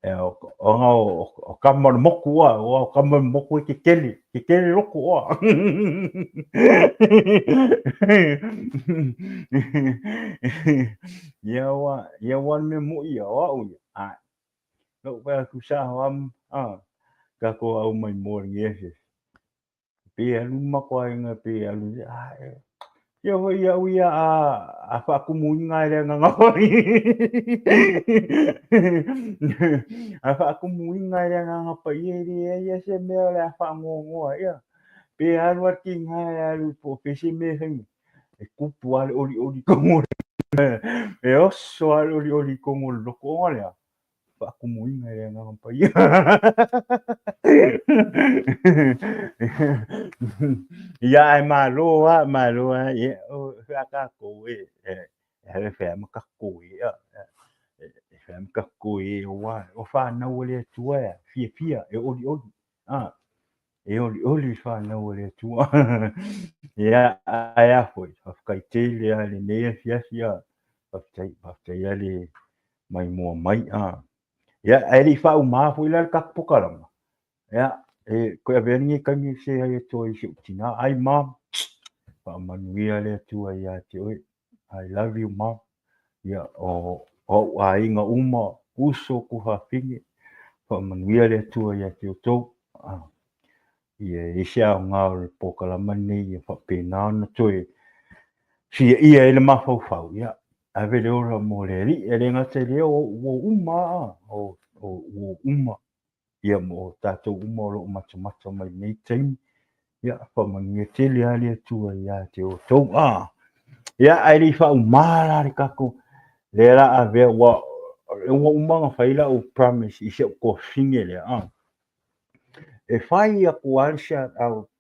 E o nga o kama o le moku a, o kama o le moku e ke kele, ke kele loko a. Ia wa, ia wa le mea moi ia, o au ia. Ai. Lou pea ku sa ho am, a, ka ko au mai mo le nge Pe alu ma ko aiga pe alu a ia hoi au ia a faakumuina e le agaga hoi. A faakumuina e le agaga paia e leai lava se mea o le a faanoanoa ia. Pe alu lava le tiga e alu po o fea se mea e fai mai, e tupu lava le olioli i totonu o le e oso lava le olioli i totonu o le loto ona lea. Faakumuina e le Agaga Paia. Ia ae malo lava, malo lava. Ia, o fea kākou e, e, e fea ma kākou e, e fea ma kākou. tatou e aua o fanau a le Atua e fiafia, e olioli. E olioli fanau a le Atua. Ia, ae a foi, faafetai tele lava i lenei afiafi. Faafetai, faafetai lava le maimoa mai. Ia, ae le i faauma foi la le tatou polokalama, ia, e toe avea lenei taimi e seai atu ai i si ou tinā. Ai mom, faamanuia le Atua ia te oe. I love you mom. Ia, o ou aiga uma, uso, tuafafine, faamanuia le Atua ia te outou. Ia, e i ai se aoga o le polokalama lenei ia faapena ona toe fiaia ai le mafaufau, ia, ave le ola mo le Alii. E le gata i lea, o uo uma lava, o uo uma, ia ma o tatou uma o lo o matamata mai lenei taimi. Ia, faamanuia tele lava le Atua ia te outou. Ia, ae le i faauma la le tatou, lea la avea, ua uma ona fai lau promise i si ou tuafafine lea, e fai atu lava le shout out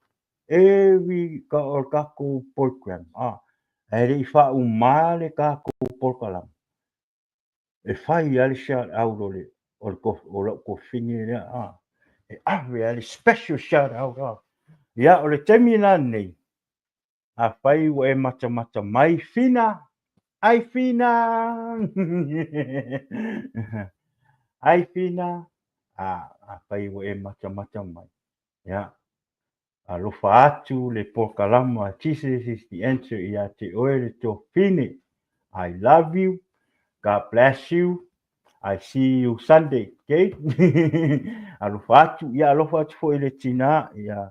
every o le tatou program, ae le i faauma le tatou polokalama, e fai lava le shout out o le o lau tuafafine lea, e ave lava le special shout out. Ia, o le taimi la lenei, afai ua e matamata mai, Fina, ai Fina, ai Fina, afai ua e matamata mai, ia, alofa atu le polokalama Jesus is the Answer ia te oe le tuafafine. I love you. God bless you. I see you Sunday. Okay? Alofa atu. Ia alofa atu foi le tinā. Ia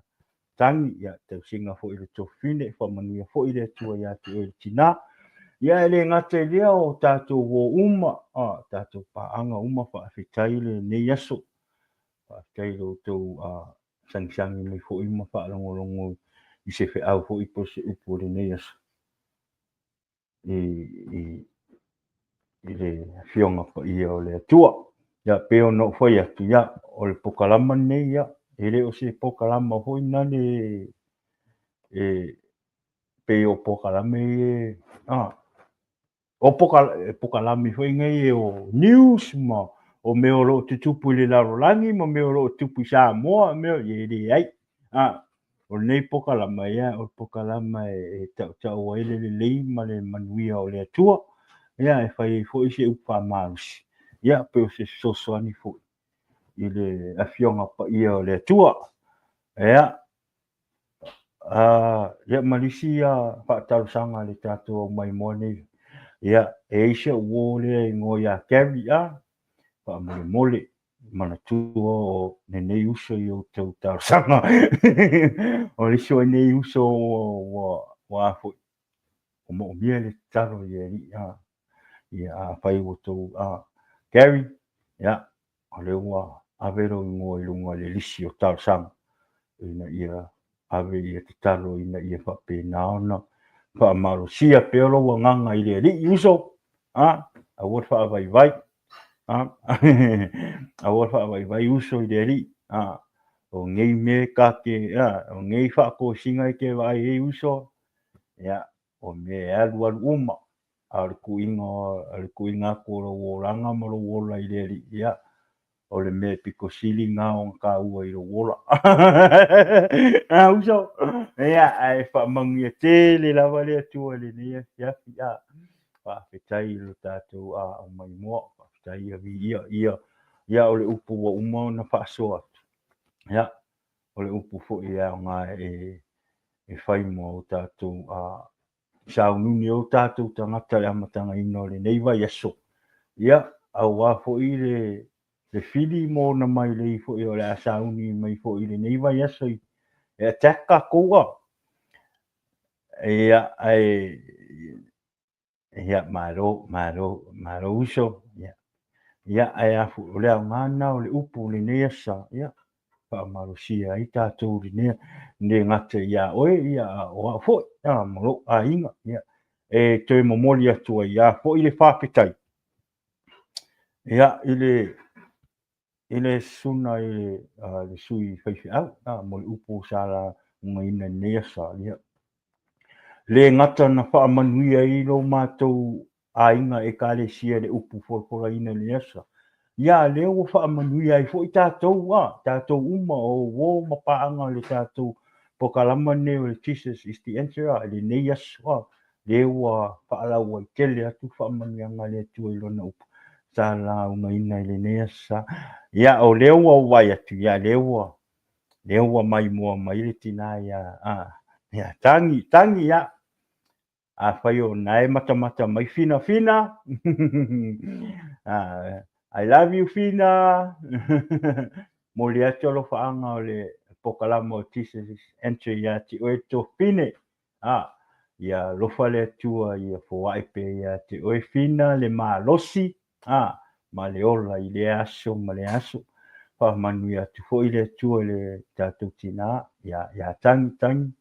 tangi. Ia tausiga foi le tuafafine. Faamanuia foi le Atua ia te oe le tinā. Ia e le gata i lea o tatou uo uma, tatou paaga uma, faafetai lenei aso. Faafetai i lo outou sagisagi mai foi ma faalogologo i se feau foi po o se upu o lenei aso i le Afioga Paia o le Atua. Ia, pei ona ou fai atu, ia, o le polokalama lenei, ia, e le o se polokalama foi nale e pei o polokalame ia, o polokalame foi nei o news ma o mea o lo o tutupu i le lalolagi ma mea o lo o tutupu i Samoa, mea e leai. O lenei polokalama, ia, o le polokalama e tautau ai le lelei ma le manuia o le Atua. Ia, e fai ai foi se upu faamalosi, ia, pe o se fesoasoani foi i le Afioga Paia o le Atua. Ia, ia ma le isi faatalosaga a le tatou aumaimoa nei, ia, e i ai si au uo lea e igoa ia Gary, faamolemole, manatua o lenei uso i outou talosaga. O le isi o nei uso ua foi, ua moomia le tatalo i le Alii, ia, afai ua outou, Gary, ia, o lea ua ave lou igoa i luga o le lisi o talosaga, ina ia ave ia tatalo ina ia faapena ona faamalosia pea lou agaga i le Alii, uso, aua le faavaivai, aua le faavaivai uso i le Alii, o nei mea ta te, o nei faatosina e te vaai ai uso, ia, o mea e alualu uma, a o le tuuina, o le tuuina atu o lou olaga ma lou ola i le Alii, ia, o le mea pito sili lena ona taua i lou ola. A uso, ia, ae faamanuia tele lava le Atua i lenei afiafi. Faafetai i lo tatou aumaimoa, faafetai ia viia, ia, ia o le upu ua uma ona faasoa atu. Ia, o le upu foi e aoga e fai mo tatou sauniuni o tatou tagata i le amatagaina o lenei vaiaso. Ia, aua foi le fili ma ona mailei foi o le a sauni mai foi i lenei vaiaso e attack tatou a. Ia, ae, ia, malo, malo, malo uso. Ia, ia ae a foi, o le aoga lena o le upu i lenei aso, ia, faamalosia ai tatou i lenei, le gata ia oe, ia, a o au foi, ma lou aiga, ia, e toe momoli atu ai ia foi le faafetai, ia, i le susuga i le sui faifeau, mo le upu sa laugaina i lenei aso, ia, le gata na faamanuia ai lo matou aiga Ekalesia i le upu folafolaina i lenei aso. Ia, lea ua faamanuia ai foi tatou, a, tatou uma o uo ma paaga o le tatou pokalama lenei o le Jesus is the Answer, a, i lenei aso, a, lea ua faalauaitele atu faamanuiaga a le Atua i Lona upu sa laugaina i lenei aso sa. Ia, o lea ua ou vaai atu, ia, lea ua, lea ua maimoa mai le tina ia, a, ia, Tagi, Tagi, ia, Afai o na e matamata mai Fina Fina I love you Fina Momoli atu alofaaga o le pokalama o Jesus Entry ia te oe Tofine Ia alofa le Atua ia foai pea ia te oe Fina le malosi ma le ola i lea aso ma lea aso. Faamanuia atu foi le Atua i le tatou tina ia Tagi Tagi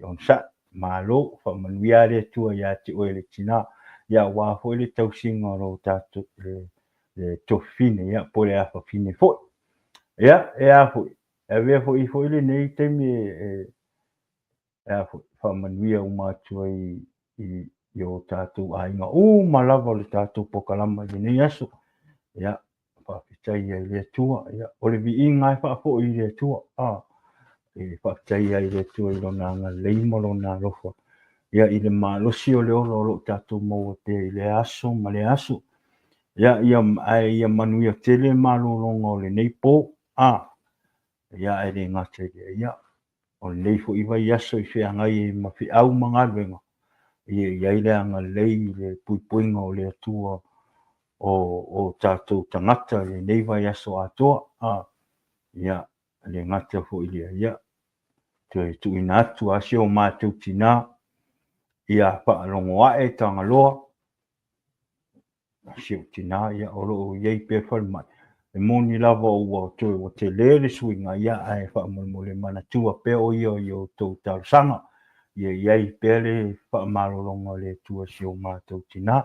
onosai. Malo, faamanuia le Atua ia te oe le tina, ia aua foi le tausiga o lo tatou le, le tofine, ia po le afafine foi. Ia, e a foi, e avea foi foi lenei taimi e, e a foi, faamanuia uma atu ai i, i o tatou aiga uma lava o le tatou pokalama i lenei aso. Ia, faafetai ai le Atua. Ia, o le viiga e faafoi i le Atua. A, e faafetai ai le Atua i lona agalelei ma lona alofa. Ia, i le malosi o le ola o lo o tatou maua pea i lea aso ma lea aso. Ia, ia, ae ia manuia tele malologa o lenei po. A, ia, ae le gata i lea. Ia, o lenei foi vaiaso i feagai ai ma feau ma galuega, ia i ai le agalelei i le puipuiga o le Atua o, o tatou tagata i lenei vaiaso atoa. A, ia, le gata foi i lea, ia, toe tuuina atu a si o matou tinā, ia faalogo ae Tagaloa, si ou tinā, ia, o lo o i ai pea falemai. E moni lava ua toe ua tele le suiga, ia, ae faamolemole manatua pea o ia i o tou talosaga. Ia i ai pea le faamalologa o le Atua i si o matou tinā.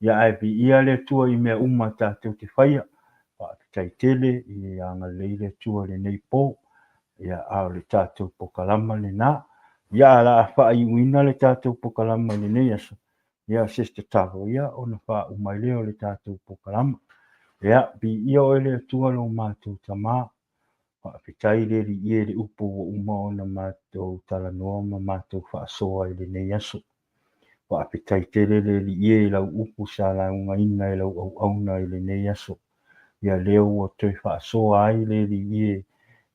Ia, ae viia le Atua i mea uma tatou te faia. Faafetai tele i agalelei le Atua i lenei po. Ia, a o le tatou pokalama lenā. Ia, a o le a faaiuina le tatou pokalama i lenei aso, ia, se tatalo, ia, ona faauma ai lea o le tatou pokalama. Ia, viia oe le Atua lo matou Tama. Faafetai le Alii e i le upu ua uma ona matou talanoa ma matou faasoa i lenei aso. Faafetai tele le Alii e i lau upu sa laugaina e lau auauna i lenei aso. Ia lea ua toe faasoa ai le Alii e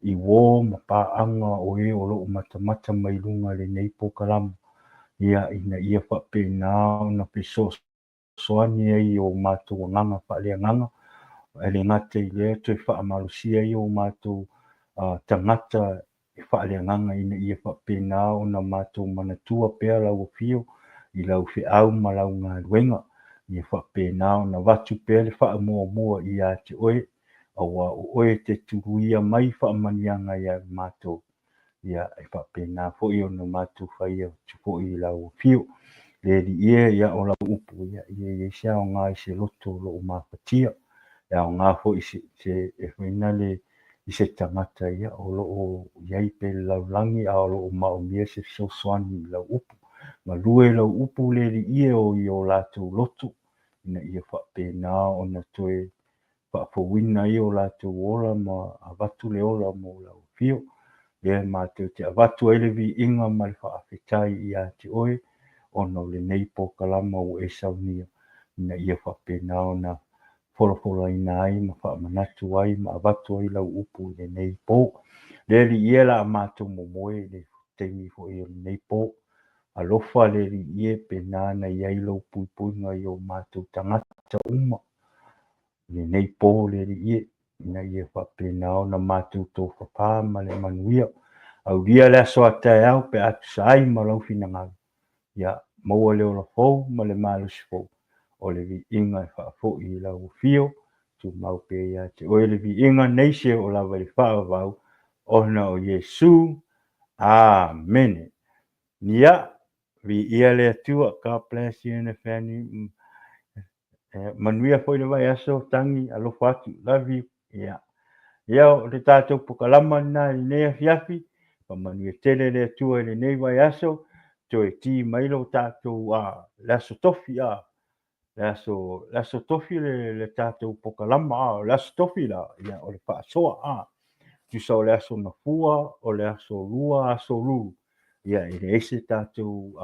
i uo ma paaga o e o lo o matamata mai luga i lenei pokalama, ia ina ia faapena ona fesoasoani fesoasoani ai i o matou agaga faaleagaga, e le gata i lea, toe faamalosia ai o matou tagata faaleagaga ina ia faapena ona matou manatua pea lau afio i lau feau ma lau galuega, ia faapena ona avatu pea le faamuamua ia te oe, aua o oe e te tuluia mai faamanuiaga ia matou. Ia, e faapena foi ona matou fai atu foi i lau afio. Le Alii e, ia, o lau upu, ia, ia i ai se aoga i se loto o lo o mafatia. E aoga foi i se, se, e foi na le, i se tagata, ia, o lo o i ai pea i le lalolagi, a o lo o maomia se fesoasoani i lau upu. Galue lau upu, le Alii e, o i o latou loto, ina ia faapena ona toe faafouina ai o latou ola ma avatu le ola mo lau afio. Lea matou te avatu ai le viiga ma le faafetai ia te oe ona o lenei pokalama ua e saunia ina ia faapena ona folafolaina ai ma faamanatu ai ma avatu ai lau upu i lenei po. Le Alii e, la a matou momoe i le taimi foi o lenei po. Alofa le Alii e, pena na i ai lou puipuiga i o matou tagata uma i lenei po, le Alii e, ina ia faapena ona matou tofafā ma le manuia. Aulia le aso a taeao pe a tusa ai ma lau finagalo. Ia maua le ola fou ma le malosi fou o le viiga e faafoi i lau afio. Tumau pea ia te oe le viiga nei se oo lava i le faavavau ona o Iesu. Amene. Ia, viia le Atua. God bless you and the family. Manuia foi le vaiaso, Tagi, alofa atu, love you. Ia, ia o le tatou pokalama lena i lenei afiafi, faamanuia tele le Atua i lenei vaiaso, toe ti mai lo tatou le aso tofi, le aso le aso Tofi le tatou pokalama, a o le aso Tofi la, ia, o le faasoa, a tusa o le aso Gafua, o le aso Lua, aso Lulu, ia, e leai se tatou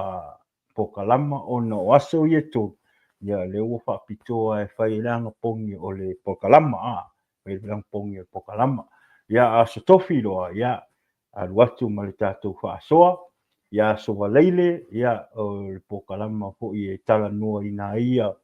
pokalama ona o aso ia e tolu, ia, lea ua faapitoa e fai ai le agapogi o le pokalama, a fai le agapogi o le pokalama. Ia, aso Tofi loa, ia, alu atu ma le tatou faasoa. Ia, aso Faraile, ia, o le pokalama foi e talanoaina ai ia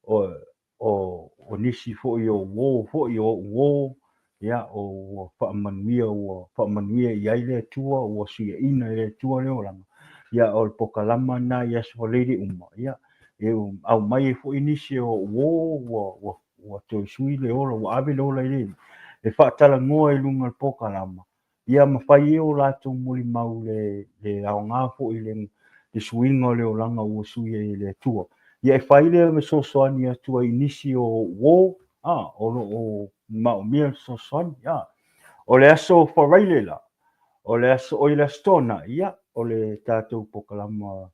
o nisi foi o uō foi o o'u uō, ia, o ua faamanuia, ua faamanuia i ai le Atua, ua suiaina e le Atua le olaga. Ia, o le pokalama lena i aso Faraile uma, ia, e aumai ai foi nisi o uō ua toe sui le ola, ua ave le ola i le Alii, e faatalanoa i luga o le pokalama, ia ma fai ai o latou molimau le aoga foi le suiga o le olaga ua sui ai e le Atua. Ia, e fai lea ma fesoasoani atu ai i nisi o uō, a o lo o maomia le fesoasoani. A o le aso Faraile la, o le aso, oi, le aso Toonai, ia, o le tatou pokalama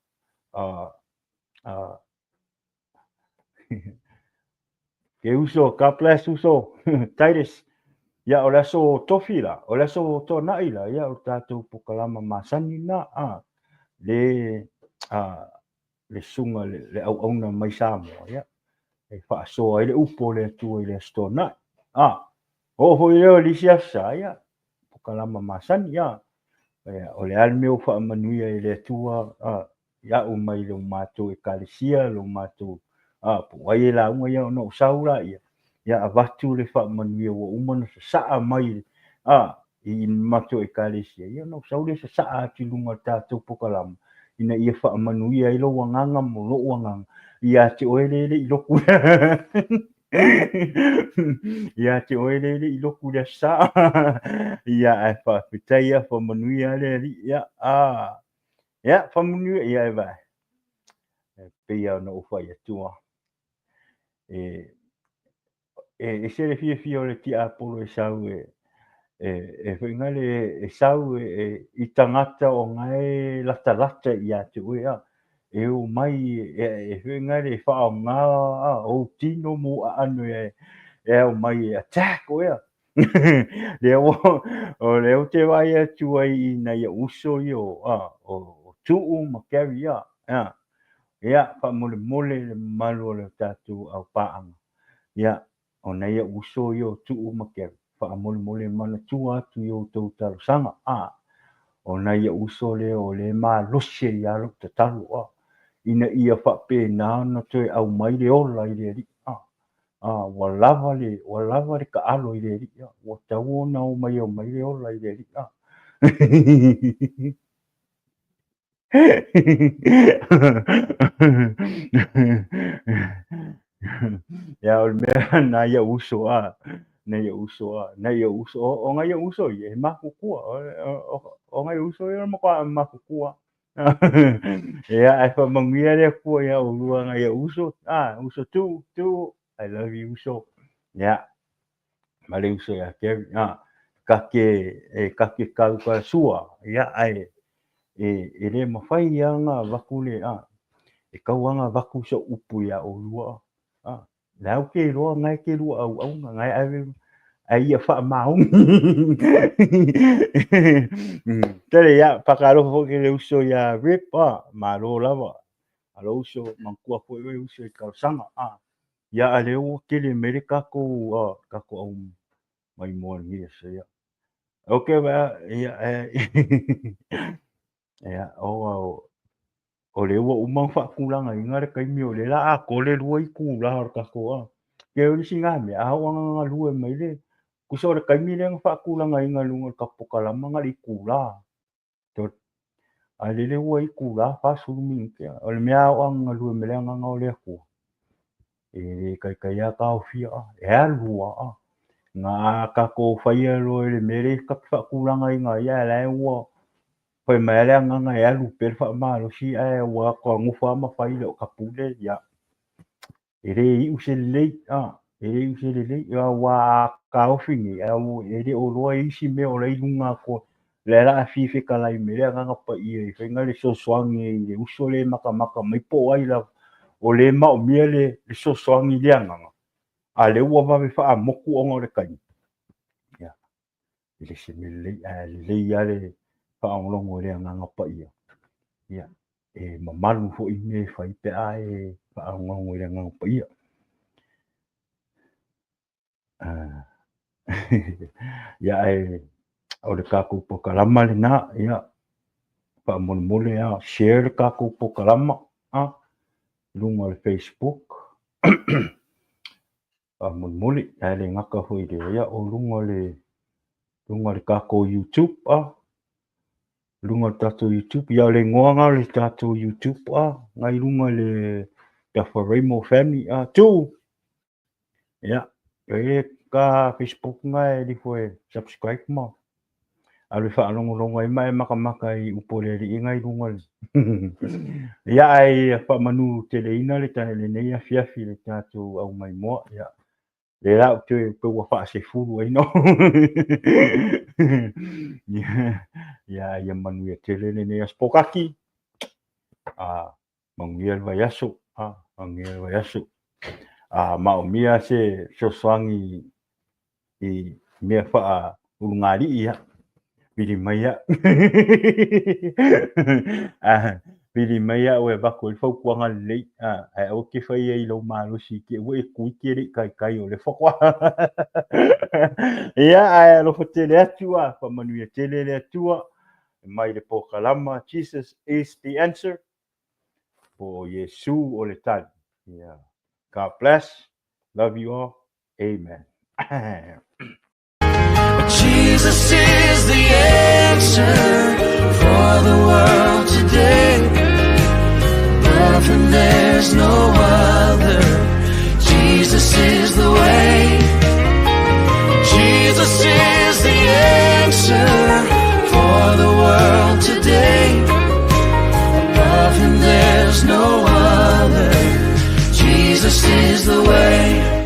a a ke uso, God bless uso Titus. Ia, o le aso Tofi la, o le aso Toonai la, ia, o le tatou pokalama masani na, a le a le susuga le auauna mai Samoa, ia, e faasoa ai le upu o le Atua i le aso Toonai. A oo foi lea o le isi aso Sa, ia, pokalama masani, ia, o le a le mea ua faamanuia e le Atua ia'u mai le matou ekalesia, lo matou po o ai e lauga, ia, ona ou sau laia, ia, avatu le faamanuia ua uma ona sasaa mai i matou ekalesia, ia, ona ou sau lea sasaa atu i luga o le tatou pokalama ina ia faamanuia ai lou agaga ma lo'u agaga ia te oe le le i loku ia te oe le le i loku le aso Sa. Ia, ae faafetai, ia, faamanuia le Alii. Ia, a ia, faamanuia, ia, e vae e pei ona ou fai atu, e ese le fiafia o le tiapolo e sau e foi e sau i tagata o gae latalata ia te oe, a e o mai e foi e faaaoga ou tino ma ou aano e ao mai e attack oe. A lea o lea ou te vaai atu ai i nai ou uso ia o Tuu ma Gary, a ia, faamolemole le mamalu o le tatou aupaaga, ia, o nai ou uso ia o Tuu ma Gary, faamolemole manatua atu i outou talosaga. A o nai ou uso lea o le malosi ai lava lou tatalo, a ina ia faapena ona toe aumai le ola i le Alii. A ua lava le ua lava le taalo i le Alii, a ua tatau ona omai aumai le ola i le Alii. A ia, o le mea nai ou uso, a nai ou uso, a nai ou uso, o nai ou uso ia e matutua, o nai ou uso ia e matua matutua. Ia, ae faamanuia le Atua ia oulua nai ou uso, a uso Tu Tu, I love you uso. Ia, ma le uso ia Gary, a kake e kake kau ka sua, ia, ae e le mafai ia ona avatu le a e tau ona avatu se upu ia oulua, a le au ke iloa ngai ke lua auauna ngai ave ai ia faamaoni tele. Ia, faatalofa foi ke le uso ia Rip, a malo lava alo uso, manatua foi oe uso i talosaga. A ia, a lea ua tele mai le tatou au mai moa lenei aso. Ia, okay ba, ia, ia, o lea ua uma ona faatulagaina le taimi o lea la atoa le 2 itula o le tatou a ke o le isi na mea a oo ana galue mai le tusa o le taimi lea na faatulagaina i luga o le tatou pokalama na le itula a lele ua itula 40 minute. O le mea a oo ana galue mai le agaga o le Atua e le taitai a taofia e alu a na tatou faia loa i le mea lea ka te faatulagaina ai, ae la e ua fai mai le agaga e alu pea le faamalosi, ae ua atoa nofo lava ma fai le o tapule. Ia, e le iu se lelei, a e le iu se lelei, ua taofi nei e le o iloa isi mea o la i luga atu lea la a fia fetalai mai le agaga paia i faiga le fesoasoani i le uso le matamata mai po o ai lava. o lea e maomia le fesoasoani i le agaga, a lea ua vave faamotu ona o le taimi, ia, e le se mea lelei, ae lelei lava le faalogologo i le Agaga Paia, ia, e mamalu foi mea e fai pe a e faalogologo i le Agaga Paia. Ia, ae o le tatou polokalama lena, ia, faamolemole lava, share le tatou polokalama i luga o le Facebook, faamolemole, ae le gata foi i lea, ia, o luga o le luga o le tatou YouTube, luga o le tatou YouTube, ia o le igoa lena o le tatou YouTube, na i luga i le Tafaremo Family, Tuu, ia, e ka Facebook na e lifo e subscribe ma alu e faalogologo ai ma e makamaka i upu a le alii na i luga le ia ae faamanu teleina le ta lenei afiafi le tatou au maimoa ia le la ou te pe ua faasefulu ai no ia ia manuia tele lenei aso pokaki a manuia le vaiaso a manuia le vaiaso a maomia se fesoasoani i mea faaulugalii ia vili mai au vili mai au e avatu ai le fautuaga lelei ae aua te faia i lou malosi te ua e tuiti e le i taitai o le faatoa ia ae alofa tele atu a faamanuia tele le Atua mai le polokalama Jesus is the answer po o Iesu o le tali. Yeah. God bless. Love you all. Amen. Jesus is the answer for the world today. Above him there's no other. Jesus is the way. Jesus is the answer for the world today. Above him there's no other. Jesus is the way.